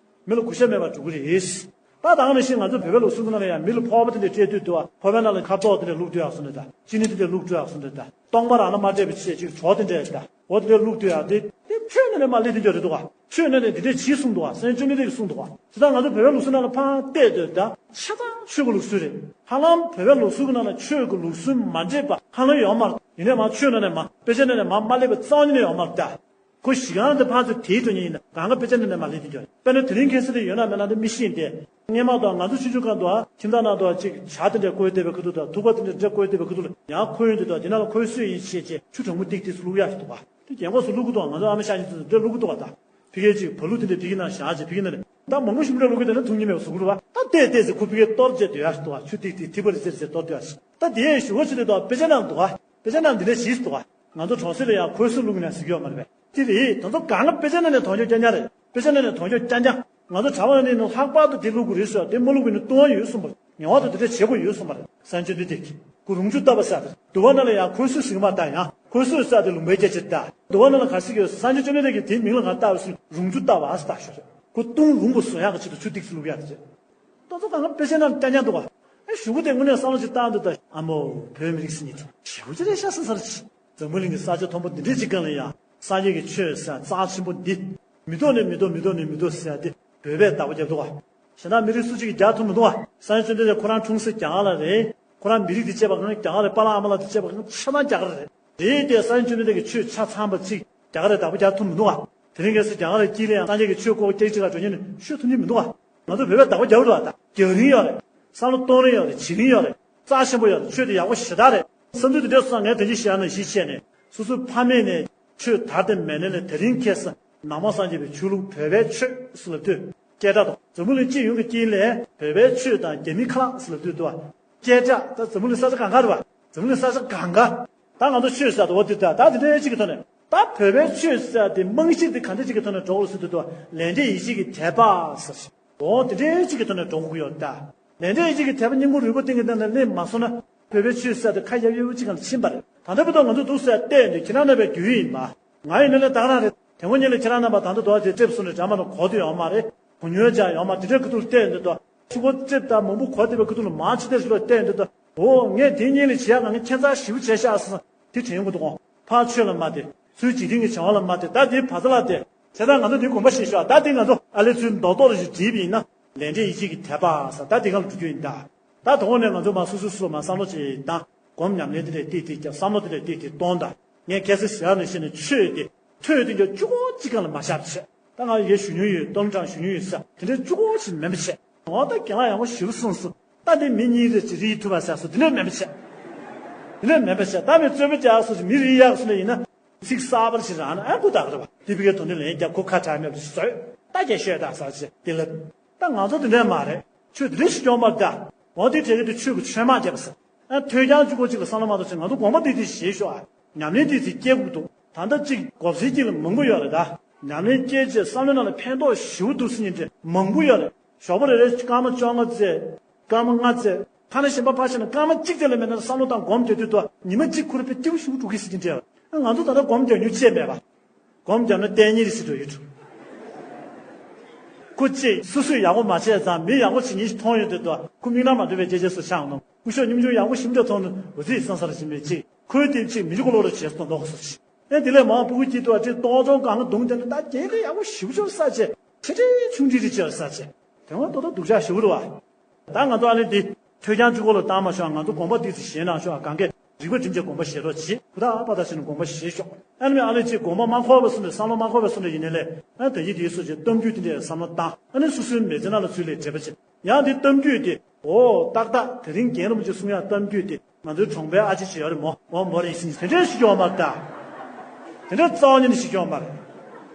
མི་ལ་གུས་ཞབས་མེད་པར་འགྲོ་གི་རེད། ད་ད་ག་ནང་བཞིན་ང་ཚོ་བོད་པའི་ལུགས་སྲོལ་གྱི་ནང་ལ་ཡང་མི་ལ་ཕོར་པ་དེ་འདྲ་སྤྲད་དུས་འདུག་ག། ཕོར་པའི་ནང་ལ་ཁ་དོག་དེ་འདྲ་བླུགས་འདུག་ཡག་སོང་འདྲ་ད། ཅི་ནི་དེ་འདྲ་བླུགས་འདུག་ཡག་སོང་འདྲ་ད། སྟོང་པ་རང་ལ་མ་སྤྲད་པ་བྱས་ཅིག་གྲོགས་དེ་འདྲ་ད། འོ་དེ་འདྲ་བླུགས་འདུག་ཡག་དེ་དེ་ཆོས་ནང་ནས་མར་སླེབས་དེ་འདྲ་རེད་འདུག་ག། ཆོས་ནང་ནས་དེ་འདྲ་བྱས་གསུངས་འདུག་ག། སངས་རྒྱས་བཅོམ་ལྡན་འདས་ཀྱིས་གསུངས་འདུག་ག། དེ་ད་ང་ཚོ་བོད་པའི་ལུགས་སྲོལ་ནང་ལ་ཕར་བལྟས་དུས་ད་ཆ་ཚང་ཆོས་ཀྱི་ལུགས་སྲོལ་རེད། ཧ་ལམ་བོད་པའི་ལུགས་སྲོལ་གྱི་ནང་ལ་ཆོས་ཀྱི་ལུགས་སྲོལ་མ་འདྲེས་པ་ཧ་ལམ་ཡོད་མ་རེད། ཡིན་ནའི་མར་ཆོས་ནང་ནས་མར་དཔེ་ཆ་ནང་ནས་མར་མ་སླེབས་པ་རྩ་བ་ཉིད་ནས་ཡོད་མ་རེད་ད། ཁོ་གཞི་རྐང་དེ་ཕར་ཚུར་དེའི་དོན་སྙིང་ཡིན་ན་གང་ག་དཔེ་ཆ་འདི་ནས་མར་སླེབས་དེ་འདྲ་རེད། དཔེར་ན་དེ་རིང་ཁ་སང་དེ་ཡོད་ན་མེད་ན་དེ་མི་ཤེས་ཏེ། སྔས་མ་དང་ང་ཚོ་ཆུང་ཆུང་སྒང་དུ་ཨ་ཁྱིམ་ཚང་ནང་དུ་ཨ་ཅིག་ཇ་དེ་འདྲ་བསྐོལ་བསྡད་པའི་ཁ་ཐུག་དང་ཐུག་པ་དེ་འདྲ་འདྲ་བསྐོལ་བསྡད་པའི་ཁ་ཐུག་ལ་ཡང་ཁོལ་ཡོང་དུས་དང་དེ་ནང་ལ་ཁོལ་སོས་ཡིན་ཞེས་བྱས་ཆུ་གྲང་མོ་ཏིག་ཏིག་བླུག་ཡག་ཞིག་འདུག་ག་དེ་རྒན་གོག་ཚོ་བླུག་གི་འདུག་ང་ཚོ་ཨ་མ་ཤ་ཞིག་ཚོ་འདྲ་བླུག་གི་འདུག་ག་ད་ཕ་གིར་ཅིག་བ་ལུག་དེ་འདྲ་ཕ་གི་ནང་བཞག་ཅིག་ཕ་གི་ནང་ནས་ད་མང་པོ་ཞིག་འདྲ་བླུག་གི་དེ་ནས་འཐུང་ཉན་མེད་པ་བཟོ་གི་རེད་བ། ད་བལྟས་བལྟས་ཚེ་ཁོ་ཕ་གིར་གཏོར་བྱས་སྡོད་ཡག་ཞིག་འདུག་ག་ཆུ་ཏིག་ཏིག་ཐིགས་པ་རེ་ཟེར་ཟེར་གཏོར་སྡོད་ཡག་ཞིག་ད་དེ་ཞུ་བ་ཆུ་དེ་དང་དཔེ་ཆ་ནང་འདུག་ག་དཔེ་ཆ་ནང་འདི་འདྲ་ཞིག་འདུག་ག་ང་ཚོ་གྲོང་གསེབ་ལ་ཡང་ཁོལ་སོས་བླུག་གི་ན་ཟེར་གྱི་ཡོད་མ་རེད་པས། དེ་རེད། དེ་ཚོ་གང་ག་དཔེ་ཆ་ནང་ནས་མཐོང་ཆོག་རྐྱང་རྐྱང་རེད། དཔེ་ཆ་ནང་ནས་མཐོང་ཆོག་རྐྱང་རྐྱང་། ང་ཚོ་གྲྭ་པ་ནས་ནི་ལྷག་པར་དུ་དེ་བླུག་དགོས་རེད་ཟེར་བ་དེ་མ་བླུག་པའི་ནི་ལྟུང་བ་ཡོད་གསུངས་པ་རེད། ངེས་པར་དུ་དེ་འདྲ་བྱེད་དགོས་ཡོད་གསུངས་པ་རེད། སངས་རྒྱས་བཅོམ་ལྡན་འདས་ཀྱིས་ཁོ་རོང་ཆུ་བཏབ་པ་ཟེར་དེ་དུ་བ་ནང་ལ་ཡང་ཁོལ་སོས་ཟེར་གྱི་མ་རེད་ད། ཡང་ཁོལ་སོས་ཟེར་དེ་ལུང་པའི་སྐད་ཆ་རེད་ད། དུ་བ་ནང་ལ་ག་ཟེར་གྱི་ཡོད་ཟེར། སངས་རྒྱས་བཅོམ་ལྡན་འདས་ཀྱིས་དེའི་མིང་ལ་ག་བཏགས་པ་ཟེར་རོང་ཆུ་བཏབ་པ་ཟེར་བཏགས་ཤོག་རེད། ཁོ་ལྟུང་རུང་བ་བཟོ་ཡག་གི་ཆེད་དུ་ཆུ་ཏིག་ཙམ་བླུག་ཡག་དེ་རེད། ད་ཚོ་གང་ག་དཔེ་ཆ་ནང་རྐྱང་རྐྱང་འདུག་ག་ཨེ་གཞུག་གུ་དེ་དངོས་གནས་བསམ་བློ་ཅིག་བཏང་འདུག་ད། ཨ་མོ། བོད་མི་རིགས་ཟེར་མཁན་དེ་ཞེ་པོ་ཅིག་རེད་ཤག་བསམ་ས་རེད། འཛམ་བུ་གླིང་གི་ས་ཆ་མཐོན་པོ་འདི་འདྲའི་ཅིག་སྒང་ལ་ཡང་སངས་རྒྱས་ཀྱི་ཆོས་ཟེར་རྩ་ཆེན་པོ་འདི་མི་ཐོག་ནས་མི་ཐོག་མི་ཐོག་ནས་མི་ཐོག་ཟེར་ཏེ་བོད་པས་བདག་པོ་རྒྱབ་འདུག་ག་གཞན་དག་མི་རིགས་སུ་གཅིག་གིས་རྒྱག་ཐུབ་མི་འདུག་ག་སངས་རྒྱས་བཅོམ་ལྡན་འདས་ཁོ་རང་འཁྲུངས་ས་རྒྱ་གར་ལ་རེད། ཁོ་རང་མི་རིགས་དེ་གཅེས་པ་གང་རྒྱ་གར་རེད། པཱ་ལགས་ཨ་མ་ལགས་དེ་གཅེས་པ་གང་ཆ་ཚང་རྒྱ་གར་རེད། རེད་དེ་སངས་རྒྱས་བཅོམ་ལྡན་འདས་ཀྱི་ཆོས་ཆ་ཚང་པ་གཅིག་རྒྱ་གར་རེ་བདག་པོ་རྒྱག་ཐུབ་མི་འདུག་ག་དེ་རིང་ཁ་སང་རྒྱ་གར་ལ་དཀྱིལ་ལ་ཡང་སངས་རྒྱས་ཀྱི་ཆོས་ཁོ་སྐད་ཅིག་ལ་འགྲོ་ཉེན་ནས་ཤོད་ཐུབ་ཉེན་མི་འདུག་ག་ང་ཚོ་བོད་པས་བདག་པོ་རྒྱག་འདུག་ག་ད་རྒྱག་རིན་ཡོད་རེད། བསམ་བློ་གཏོང་རིན་ཡོད་རེད། བྱེད་རིན་ཡོད་རེད། རྩ་ཆེན་པོ་ཡོད་རེད། ཆོས་དེ་ཡག་པོ་ཞེ་དྲག་རེད། བསམ་ཚུལ་དེ་འདྲ་སོང་ཙང་ངས་དོན་གྱི་བཤད་ན་གཞི་བྱས་ནས་སོ་སོའི་ཕ་མེས་ནས་ཆོས་དར་ཏེ་མེད་ནས་ལས་དེ་རིང་ཁ་སང་ནང་པ་སངས་རྒྱས་པའི་ཆོས་ལུགས་བོད་པའི་ཆོས་སུ་ལབ་དུས་སྐད་གྲགས་དང་འཛམ་བུ་གླིང་སྤྱི་ཡོངས་ཀྱི་དཀྱིལ་ལ་བོད་པའི་ཆོས་དང་རྒྱ་མིའི་ཁ་ལག་སུ་ལབ་དུས་འདུག་ག་སྐད་གྲགས་ད་འཛམ་བུ་གླིང་ས་ཆ་གང་ག་རེད་བ། འཛམ་བུ་གླིང་ས་ཆ་གང་ག་ད་ང་ཚོ་ཆོས་ཟེར་དུས་འོ་དེ་ད་ད་དེ་འདྲའི་གཅིག་གི་ཐོག་ནས་ད་བོད་པའི་ཆོས་ཟེར་དེ་རྨང་གཞི་དེ་ག་འདྲ་གཅིག་གི་ཐོག་ནས་འགྲོ་དགོས་ཟེར་དུས་འདུག་ག་ལས་འབྲས་ཡིད་བྱེད་ཀྱི་དད་པ་ཟེར་ཞིང་འོ་དེ་འདྲའི་གཅིག་གི་ཐོག་ནས་འགྲོ་དགོས་ཀྱི་ཡོད་ད། ལས་འབྲས་ཡིད་བྱེད་ཀྱི་དད་པ་སྙིང་ཁོང་རུས་པ་གཏིང་གི་སྟེང་ནས་སླེབས་མ་སོང་ན་བོད་པའི་ཆོས་ཟེར་དེ་ཁ་གཡབ་གཡབ་གཅིག་གང་ལ་ཕྱིན་པ་རེད། ད་ལྟ་བར་དུ་ང་ཚོ་འདུག་ཟེར་བལྟས་འདི་ཁྱེད་རང་རྣམ་པའི་རྒྱུས་ཡིན་པ། ང་ཡིན་ན་ལས་ད་ག་རང་རེད། དེ་སྔོན་ཉིན་ལས་ཁྱེད་རང་རྣམ་པ་ད་ལྟ་དོ་བ་དེ་ལྟེབ་སོང་ནས་འགྲམ་མ་ནང་གོ་དུ་ཡོང་མ་རེད། གོ་ཉོལ་ཅག་ཡོང་མ་དེ་འདྲའི་ཁ་ཐུག་བལྟས་འདི་དོ། ཆུ་ཁོ་ལྟེབ་དང་མང་པོ་གོ་བསྡད་པའི་ཁ་ཐུག་ལ་མང་ཆེ་དེ་རེད་བལྟས་འདི་དོ། འོ་ངས་དེ་ཉིན་ལས་བྱེད་ཡག་ང་ངས་ཁྱད་མཚར་ཞིབ་བྱས་ཤག་ཟེར་དེ་དྲན་གི་འདུག་གོ་ཕར་ཆོས་ལ་མ་དེ། ཚུལ་འཇིག་རྟེན་གྱི་བྱ་བ་ལ་མ་དེ། ད་དེ་བར་ཚ་ལ་དེ། བྱས་ཙང་ང་ཚོ་དེ་དགོངས་པ་བཞེས་ཤོག་ད་དེ་ང་ཚོ་ཨ་ལེ་ཚུལ་མདོག་མདོག་ལ་ཞིག་བྲིས་པ་ཡིན་ན། ལས་འབྲས་ཡིད་བྱེད་ཀྱི་དད་པ་ཟེར་ད་དེ་ག་ལ་འགྲོ་རྒྱུ་ཡིན་ད། ད་དོ་ནས་ང་ཚོ་མ་སོ་སོ་སོ་མ་བསམ་བློ་ཅིག་བཏང་། སྒོམ་ཉམས་ལེན་དེ་ལས་ཏིག་ཏིག་བརྒྱབ། བསམ་བློ་དེ་ལས་ཏིག་ཏིག་གཏོང་ད། ངས་ཁ་སང་ཞལ་ནས་བཤད་ནས་ཆོས་དེ་ཐོས་དེ་འགྱོ་གཅིག་པོ་གཅིག་གང་ལ་མ་བཞག་བྱས། ད་ང་ཡེ་ཞུ་མྱོང་ཡོད། སྟོན་གྲངས་ཞུ་མྱོང་ཡོད་ས་དེ་འདྲའི་གཅིག་པོ་ཞིག་མེད་པ་བྱས། འོ་ད་རྒན་ལགས་ཡག་པོ་ཞེ་པོ་གསུངས་སོང་། ད་འདི་མི་གཉིས་རེ་ཅིག་རིག་ཐུབ་པ་ཟེར་སོང་དེ་འདྲ་མེད་པ་བྱས། དེ་འདྲ་མེད་པ་བྱས། ད་མི་རྩོད་པ་རྒྱག་སོང་ཞིག་མི་རིག་ཡག་སོང་ལ་ཡིན་ན། ཚིག་གསར་པར་ཞིག་རང་ན་ཨ་ཁུ་ད་ག་རེད་བ་དེ་བི་གའི་དོན་དུ་ལན་རྒྱག་གོ་ཁ་གྲག་མེད་པ་ཞིག་བཟོས། ད་རྒྱ་ཤོད་ད་ཟེར་ཞིག་དེ་ལ། ད་ང་ཚོ་དེ་འདྲ་མ་རེད། ཆོས་དེ་འདྲ་ཞིག་སྐྱོང་པར་ད། འོ་དེ་དྲན་གི་དེ་ཆོས་ཀྱི་ཆོས་མ་རྒྱབ་ཟེར། ཨ་ཐོས་རྐྱང་གཅིག་པོ་གཅིག་ལ་བསམ་བློ་མ་བཏང་ན་ང་ཚོ་དགོངས་པ་ཏིག་ཏིག་བཞེས་ཤོག་ཨ། ཉམས་ལེན་ཏིག་ཏིག་སྐྱེ་དགོས་འདུག་ད་ལྟ་གཅིག་གོ་ཟེར་གཅིག་ལ་མང་པོ་ཡོད་རེད་ད། ཉམས་ལེན་སྐྱེས་རྗེས་བསམ་བློའི་ནང་ལ་ཕན་ཐོགས་ཞེ་པོ་འདུག་ཟེར་མཁན་དེ་མང་པོ་ཡོད་རེད། ཞོགས་པ་རེ་རེ་སྐར་མ་བཅོ་ལྔ་བཙལ། སྐར་མ་ལྔ་བཙལ། ཐ་ན་གཞན་པ་ཕར་བཞག་ན་སྐར་མ་གཅིག་དེ་ལས་མེད་ན་བསམ་བློ་བཏང་སྒོམ་རྒྱག་དུས་དུ་ཉི་མ་གཅིག་ཁོ་རང་དཔེ་སྐྱིད་པོ་ཞེ་པོ་འགྲོ་གི་ཟེར་གྱིན་འདྲ། ང་ཚོ་ད་ལྟ་སྒོམ་རྒྱག་མྱོང་ཅེས་མེད་པ། སྒོམ་རྒྱབ་ན་ལྟས་ངན་རེ་ཟེར་འགྲོ་ཡོད་འགྲོ། ཁོ་ཅིག་སོ་སོས་ཡག་པོ་མ་བྱས་ཙང་མི་ཡག་པོ་བྱེད་མཁན་ཞིག་མཐོང་ཡོང་དུས་དུ་ཁོ་མིག་ནང་མ་འདུག་པའི་སྐད་ཆ་སུ་ཆགས་ནོ། སྐུ་ཞབས་སྙོམས་འཇུག་ཡག་པོ་ཞིམ་འདྲ་མཐོང་ནས་འོ་ཙི་སང་སར་ཞིམ་པའི་ཅིག་ཁོའི་དེབ་ཅིག་མི་འཇུག་གོ་ལོ་རེ་བྱས་སོང་མདོག་སོ་ཞིག་ཨེ་དེ་ལས་མང་པོ་གི་དུ་བ་ཅིག་ཏོག་ཙམ་གང་ག་རྡུང་དེ་ནི་ད་རྒྱལ་ཁ་ཡག་པོ་ཞིབ་ཆོག་ས་ཆེ། ཆེ་ཆེ་ཆུང་ཆུང་རེ་ཆེ་ས་ཆེ། དེ་བ་ཏོག་ཏོག་སྡུག་ཅག་ཞིབ་འདུག་བ། ད་ང་ཚོ་ཨ་ལེ་འདི་ཐོས་རྐྱང་གཅིག་པོ་ལ་བཏང་མ་ཤོག་ང་ཚོ་དགོངས་པ་ཏོག་ཙམ་བཞེས་གནང་ཤོག་གང་གས་རིག་པ་སྒྲིམ་བྱས་དགོངས་པ་བཞེས་རོགས་གྱིས། ཧུར་ཐག་པ་ཐག་བྱས་ནས་དགོངས་པ་བཞེས་ཤོག་ཨ་ནི་ཨ་ལེ་ཅིག་དགོངས་པ་མ་འཁོར་བ་སོང་ནས་བསམ་བློ་མ་འཁོར་བ་སོང་ནས་ཡིན་ནའི་ལས་ཨ་ད་ཡིད་དེའི་སོ་ཆེ་གཏམ་རྒྱུད་དེ་འདྲའི་བསམ་བློ་བཏང་ཨ་ནི་སོ་སོའི་མི་ཚེ་ནང་ལ་ཚུར་ལས་འབྲེལ་བ་བྱེད། ཡང་འདི་གཏམ་རྒྱུད་དེ། འོ་ཏག་ཏག་དེ་རིང་རྒན་རིན་པོ་ཆེ་གསུང་ཡག་གཏམ་རྒྱུད་དེ་ང་ཚོའི་གྲོང་པའི་ཨ་ཅེ་ཅིག་ཡོད་རེད་མོ། འོ་མོ་རེད་ཟིན་དེ་འདྲས་ཤིག་ཡོང་མ་རེད་ད། དེ་འདྲས་རྩ་བ་ཉིད་ནས་ཤིག་ཡོང་མ་རེད།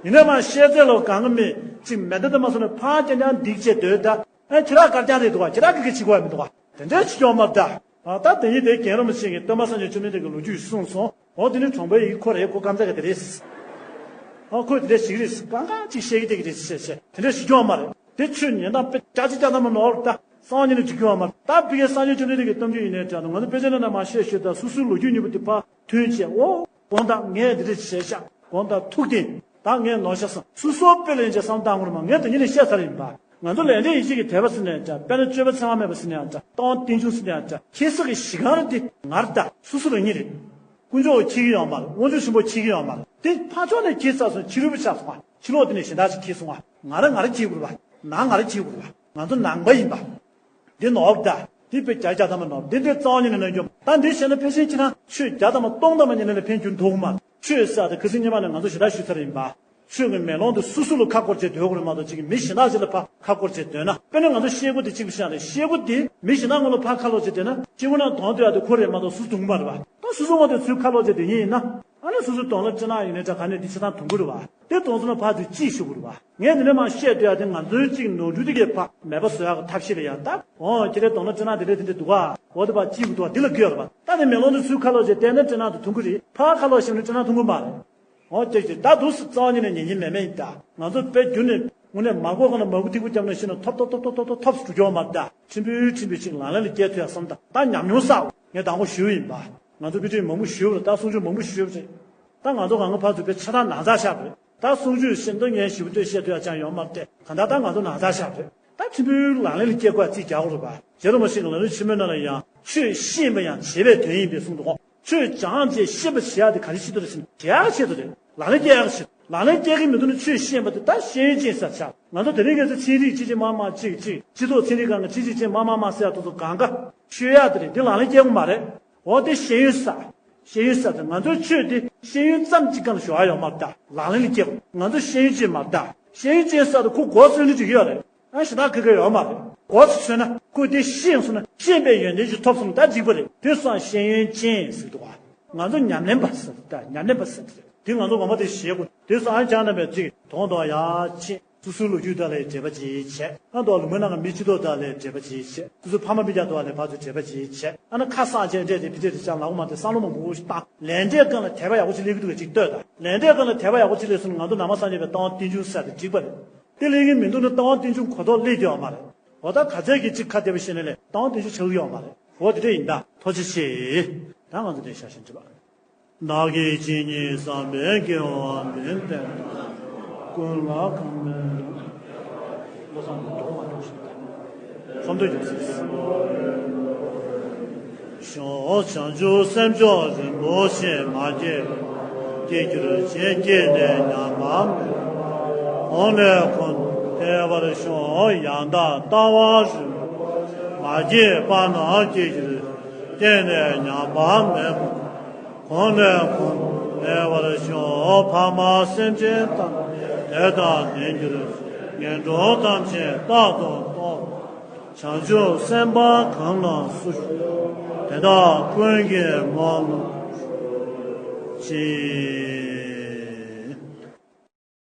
ཡིན་ནའི་མ་བཤད་ཚད་ལོ་གང་གི་མི་གཅིག་མེ་མདའ་དེ་མ་སོང་ནས་ཕར་རྐྱང་རྐྱང་འདིག་བྱས་སྡོད་ད། ཨ་ཁྱེད་རང་དཀར་རྐྱང་རེད་འདུག་ག་ཁྱེད་རང་གི་གི་བྱེད་དགོས་ཡ་མི་འདུག་ག་དེ་འདྲས་ཤིག་ཡོང་མ་རེད་ད། ཨ་ད་དེ་ཡིན་དེ་རྒན་རིན་པོ་ཆེ་གིས་སྟོན་པ་སངས་རྒྱས་བཅོམ་ལྡན་འདས་ཀྱི་ལོ་རྒྱུས་གསུངས་སོང་། འོ་དེ་ནི་གྲོང་པའི་ཡི་ཁོ་རེད་ཁོ་རྐང་རྩེད་ག་དེ་རེད། ཨ་ཁོས་དེ་འདྲ་ཞིག་རེད་གང་གང་ཅིག་བཤད་ཀྱི་བསྡད་ཀྱི་རེད་ཟེར་བཤད་བཤད་དེ་འདྲ་ཞིག་ཀྱང་མ་རེད། དེ་ཆོས་ཉན་སྟངས་དཔེ་ཅག་ཅིག་ཅག་ཙམ་མ་ནོར་ད་སང་ཉིན་ནས་འགྲིག་ཀྱི་ཡོད་མ་རེད། ད་ཕ་གིའི་སངས་རྒྱས་བཅོམ་ལྡན་འདས་ཀྱི་གཏམ་རྒྱུད་ཡིན་ནའི་འདྲ་ང་ཚོ་དཔེ་ཆ་ནང་ན་མ་བཤད་ཞོར་ད་སོ་སོའི་ལོ་རྒྱུས་སྙིང་པོ་དེ་ཕར་ཐོན་བྱས་འོ་དགོངས་དག་ངས་འདི་འདྲ་བྱས་ཤག་དགོངས་དག་ཐུགས་བདེན་ད་ངས་ནོར་ཤག་བསམ་སོ་སོ་དཔེ་ལེན་བྱས་བསམ་བཏང་དགོས་རེད་མ་ངས་དེ་ཉིན་ནས་བཤད་ཚར་ཡིན་པ། ང་ཚོ་ལས་འབྲས་ཡིད་བྱེད་ཀྱི་དད་པ་ཟེར་ནའི་འདྲ་དཔེར་ན་སྤྱོད་པ་ཚད་མ་མེད་པ་ཟེར་ནའི་འདྲ་སྟོང་རྟེན་འབྱུང་ཟེར་ནའི་འདྲ་ཁྱེད་ཚོ་གི་གཞི་གང་རེད་དེ་ང་རེད་ད་སོ་སོ་རང་ཉིད་རེད། དཀོན་མཆོག་གིས་ཁྱེར་གྱི་ཡོད་མ་རེད། དབང་ཕྱུག་ཆེན་པོས་ཁྱེར་གྱི་ཡོད་མ་རེད། དེ་ཕར་ཕྱོགས་ནས་ཁྱེར་ཚར་སོང་ཕྱི་རོལ་པ་ཆགས་སོང་བ། ཕྱི་ལོགས་དེ་ནས་གཞན་དག་ཅིག་ཁྱེར་སོང་བ། ང་རང་ང་རང་ཁྱེར་དགོས་རེད་བ། ནང་ང་རང་ཁྱེར་དགོས་རེད་བ། ང་ཚོ་ནང་པ་ཡིན་པ། འདི་ནོར་བ་ད། འདི་དཔེ་རྒྱ་རྒྱ་ཐ་མ་ནོར་བ་འདི་འདྲའི་རྩ་བ་ཉིད་ནས་གནོན་རྒྱུ་ད་འདི་བཤད་ན་ཕལ་ཆེར་ཁྱེད་རང་ཆོས་བརྒྱ་ཐ་མ་སྟོང་ཐ་མ་ཉིད་ནས་ཕན་རྒྱུ་འདུག་མ། ཆོས་ཟེར་དེ་ཁ་སང་སྔོན་མ་ནས་ང་ཚོ་ཞེ་དྲག་ཞུས་ཚར་ཡིན་པ། ཆོས་ཀྱི་མེ་ལོང་དེ་སོ་སོ་ལ་ཁ་སྐོར་བྱས་སྡོད་དགོས་རེད་མ་གཏོགས། ཅིག་མི་གཞན་དག་ཅིག་ལ་ཕར་ཁ་སྐོར་བྱས་སྡོད་ན། དཔེར་ན་ང་ཚོ་ཤེལ་སྒོ་དེ་གཅིག་པུ་བཞག་ནས། ཤེལ་སྒོ་དེ་མི་གཞན་དག་ངོ་ལ་ཕར་ཁ་ལོག་བྱས་སྡོད་ན། སྐྱིད་པོ་ནང་དོང་བསྡད་ཡག་དེ་ཁོ་རེད་མ་གཏོགས་སུ་དུང་མ་རེད་པ། ད་སོ་སོ་ངོ་དེ་ཚུར་ཁ་ལོག་བྱས་སྡོད་མཁན་ཡིན་ན། ཨ་ནི་སོ་སོའི་དོང་ལ་སྤྱིར་ན་ཡིན་ནའི་འདྲ། ག་ནས་འདི་ཆ་ཚང་དུང་གི་རེད་པ། དེ་དོང་ཚོ་ན་ཕར་ཚུར་གཅིག་ཞུ་དགོས་རེད་པ། ངས་འདི་ནས་མར་བཤད་སྡོད་ཡག་དེ། ང་ཚོའི་གཅིག་ནོར་འཁྲུལ་དེ་གས་ཕར་མེད་པ་བཟོ་ཡག་གི་ཐབས་ཤེས་ལ་ཡང་ད། འོ་ཁྱེད་རའི་དོང་ལ་སྤྱིར་ན་དེ་འདྲ་དེ་འདྲ་འདུག་ག་འོ་དེ་ཕར་གཅིག་གི་འདུག་ག་འདི་ལ་དགོས་རེད་པ། ད་དེ་མེ་ལོང་དེ་ཚུར་ཁ་ལོག་བྱས་བསྡད་ན་སྤྱིར་ན་དེ་དུང་གི་རེད། ཕར་ཁ་ལོག་བྱས་ན་སྤྱིར་ན་དུང་གི་མ་རེད། འོ་ཅེ་ཅེ། ད་འདུག་སེ་རྩ་བ་ཉིད་ནས་ཉན་གྱི་མེད་མེད་ཡིན་ད། ང་ཚོ་དཔེ་རྒྱུན་ནས་དངོས་གནས་མར་ཀོ་གང་ལ་མར་ཁུ་ཐིགས་པོ་བརྒྱབ་ནང་བཞིན་ཐོབ་ཐོབ་ཐོབ་ཐོབ་ཐོབ་ཐོབ་ཐོབ་སུ་འགྲོ་རྒྱུ་མ་རེད་ད། ཕྲན་བུ་ཕྲན་བུ་ཅིག་ལང་ལན་ལ་སྐྱེལ་ཐུབ་ཡག་བསམ་ད། ད་ཉམས་མྱོང་བསགས། ངས་དང་པོ་ཞུས་ཡིན་པ། ང་ཚོ་དཔེ་ཁྲིད་མང་པོ་ཞུས་པ་རེད། ད་གསུང་ཆོས་མང་པོ་ཞུས་པ་རེད། ད་ང་ཚོ་གང་ག་ཕར་ཚུར་དཔེ་ཆ་ཚང་ནང་ཚགས་བཞག་པ་རེད། ད་གསུང་ཆོས་བཤད་མདོ་ངས་ཞིབ་པོ་བསྟོད་བཤད་ཐུབ་ཡག་ཅང་ཡོད་མ་རེད་དེ། གང་ལྟར་ད་ང་ཚོ་ནང་ཚགས་བཞག་པ་རེད། ད་ཕྲན་བུ་ལང་ལན་ལ་སྐྱེལ་དགོས་ཡག་རྩིས་རྒྱག་དགོས་རེད་པ། རྗེ་རིན་པོ་ཆེ་གི་ལམ་རིམ་ཆེན་མོའི་ནང་ལ་ཡང་ཆོས་ཤེས་པ་ཡང་བྱེད་པའི་དོན་ཡིན་པས་གསུངས་འདུག་གོ། ཆོས་སྦྱངས་བྱས་ཤེས་པར་བྱེད་ཡག་དེ་ག་རེ་བྱེད་དགོས་རེད་ཟེར་ན། བྱེད་ཡག་ཆེད་དུ་རེད། ལག་ལེན་བསྟར་ཡག་ཆེད། ལག་ལེན་བསྟར་གྱི་མི་འདུག་ན་ཆོས་ཤེས་པ་དེ་ད་ཤེས་ཡོན་ཅན་ཟེར་ཆགས། ང་ཚོ་དེ་རིང་ཁ་སང་ཚན་རིག་ཅིག་ཅིག་མ་མ་ཅིག་ཅིག་སྤྱི་ཚོགས་ཚན་རིག་སྒང་གི་ཅིག་ཅིག་ཅིག་མ་མ་མ་ཟེར་ཡག་དེ་ཚོ་གང་ག་ཆོས་ཡག་དེ་རེད། དེ་ལག་ལེན་བསྟར་གྱི་མ་རེད། འོ་དེ་ཤེས་ཡོན་ས། ཤེས་ཡོན་ས་དེ་ང་ཚོའི་ཆོས་དེ་ཤེས་ཡོན་ཙམ་གཅིག་སྒང་ལ་ཞུགས་ཡག་ཡོད་མ་རེད་ད། ལག་ལེན་ལ་བསྟར་དགོས། ང་ཚོ་ཤེས་ཡོན་ཅན་མ་རེད་ད། ཤེས་ཡོན་ཅན་ས་དེ་ཁོ་མགོ་ཚོས་ན་འགྲིག་གི་ཡོད་རེད། ཨ་ཞེ་དྲག་ཁག་ཁག་ཡོད་མ་རེད། མགོ་ཚོས་ན་ཁོས་དེ་ཤེས་སོང་ན་ཤེས་པའི་ཡོན་ཏན་ཞིག་ཐོབ་སོང་ན་ད་འགྲིག་པ་རེད། དེ་སོང་ཤེས་ཡོན་ཅན་ཟེར་འདུག་ག་ང་ཚོ་ཉམས་ལེན་པ་ཟེར་ད། ཉམས་ལེན་པ་ཟེར་དེ་རེད། དེ་ང་ཚོ་ངོ་མ་དེ་ཤེས་དགོས། དེ་སོང་ཨ་ཅག་རྣམ་པས་ཅིག་དོང་དོ་ཡག་ཆེད། སོ་སོའི་ལོ་རྒྱུས་དག་ལ་འབྲེལ་བ་ཅིག་བྱས། ཨ་མདོ་ལུང་པའི་ནང་གི་མི་སྤྱི་ཚོགས་དག་ལ་འབྲེལ་བ་ཅིག་བྱས། སོ་སོའི་ཕ་མ་སྤུན་ཀྱག་དག་ལ་ཕར་ཚུར་འབྲེལ་བ་ཅིག་བྱས། ཨ་ནི་ཁ་གསག་བྱས་འདྲེ་དེ་ཕི་ཏྲེ་དེ་ཅང་ལབ་དགོས་མ་རེད། བསམ་བློ་མང་པོ་ཞིག་བཏང་། ལས་འབྲས་སྒང་ལ་དད་པ་ཡག་པོ་ཅིག་སླེབས་ཀྱི་འདུག་གས་ཅིག་ལྟོས་དང་། ལས་འབྲས་སྒང་ལ་དད་པ་ཡག་པོ་ཅིག་སླེབས་སོང་ན་ང་ཚོ་ནང་པ་སངས་རྒྱས་པའི་རྟ་དབང་རྟེན་འབྱུང་ཟེར་དེ་འགྲིག་པ་རེད། དེ་སླེབས་ཀྱི་མི་འདུག་ན་རྟ་དབང་རྟེན་འབྱུང་གོ་རྟོགས་སླེབས་ཀྱི་ཡོད་མ་རེད། འོ་ད་ག་ཚད་ཀྱིས་གཅིག་ཁ་གཏད་པ་བྱས་ནས་ལས་རྟ་དབང་རྟེན་འབྱུང་ཆགས་ཀྱི་ཡོད་མ་རེད། འོ་དེ་འདྲ་ཡིན་ད། ཐུགས་རྗེ་ཆེ། ད་ང་ཚོ་འདིར་ཞག་བཞིན་བྱེད་པ། བདག་གིས་ཇི་སྙེད་བསམ་པའི་དགེ་བ་འདི་ལྟར། ཀུན་ལ་གང་ལེགས་བློ་བཟང་གིས་འདོགས་མ་འདོགས་ཤིག་ད། ཁོམ་དུ་ཡོད་ཟེར། བྱང་ཆུབ་སེམས་མཆོག་རིན་པོ་ཆེ་མ་སྐྱེས། སྐྱེ་འགྱུར་ཅན་སྐྱེས་ནས་ཉམས་པ་མེད། གོང་ནས་གོང་དུ་འཕེལ་བར་ཤོག་ཡང་དག་ལྟ་བ་རིན་པོ་ཆེ་མ་སྐྱེས་པ་རྣམས་སྐྱེ་འགྱུར་སྐྱེས་ནས་ཉམས་པ་མེད་པ། གོང་ནས་གོང་དུ་འཕེལ་བར་ཤོག་ཕ་མ་སེམས་ཅན་ཐམས་ཅད་དེ་དག་ལྡན་གྱུར་ཅིག་ངན་འགྲོ་ཐམས་ཅད་རྟག་ཏུ་སྟོངས། བྱང་ཆུབ་སེམས་དཔའ་གང་ལ་སུ་བཞུགས། དེ་དག་ཀུན་གྱི་ངོ་ལ་ཤོག་ཅིག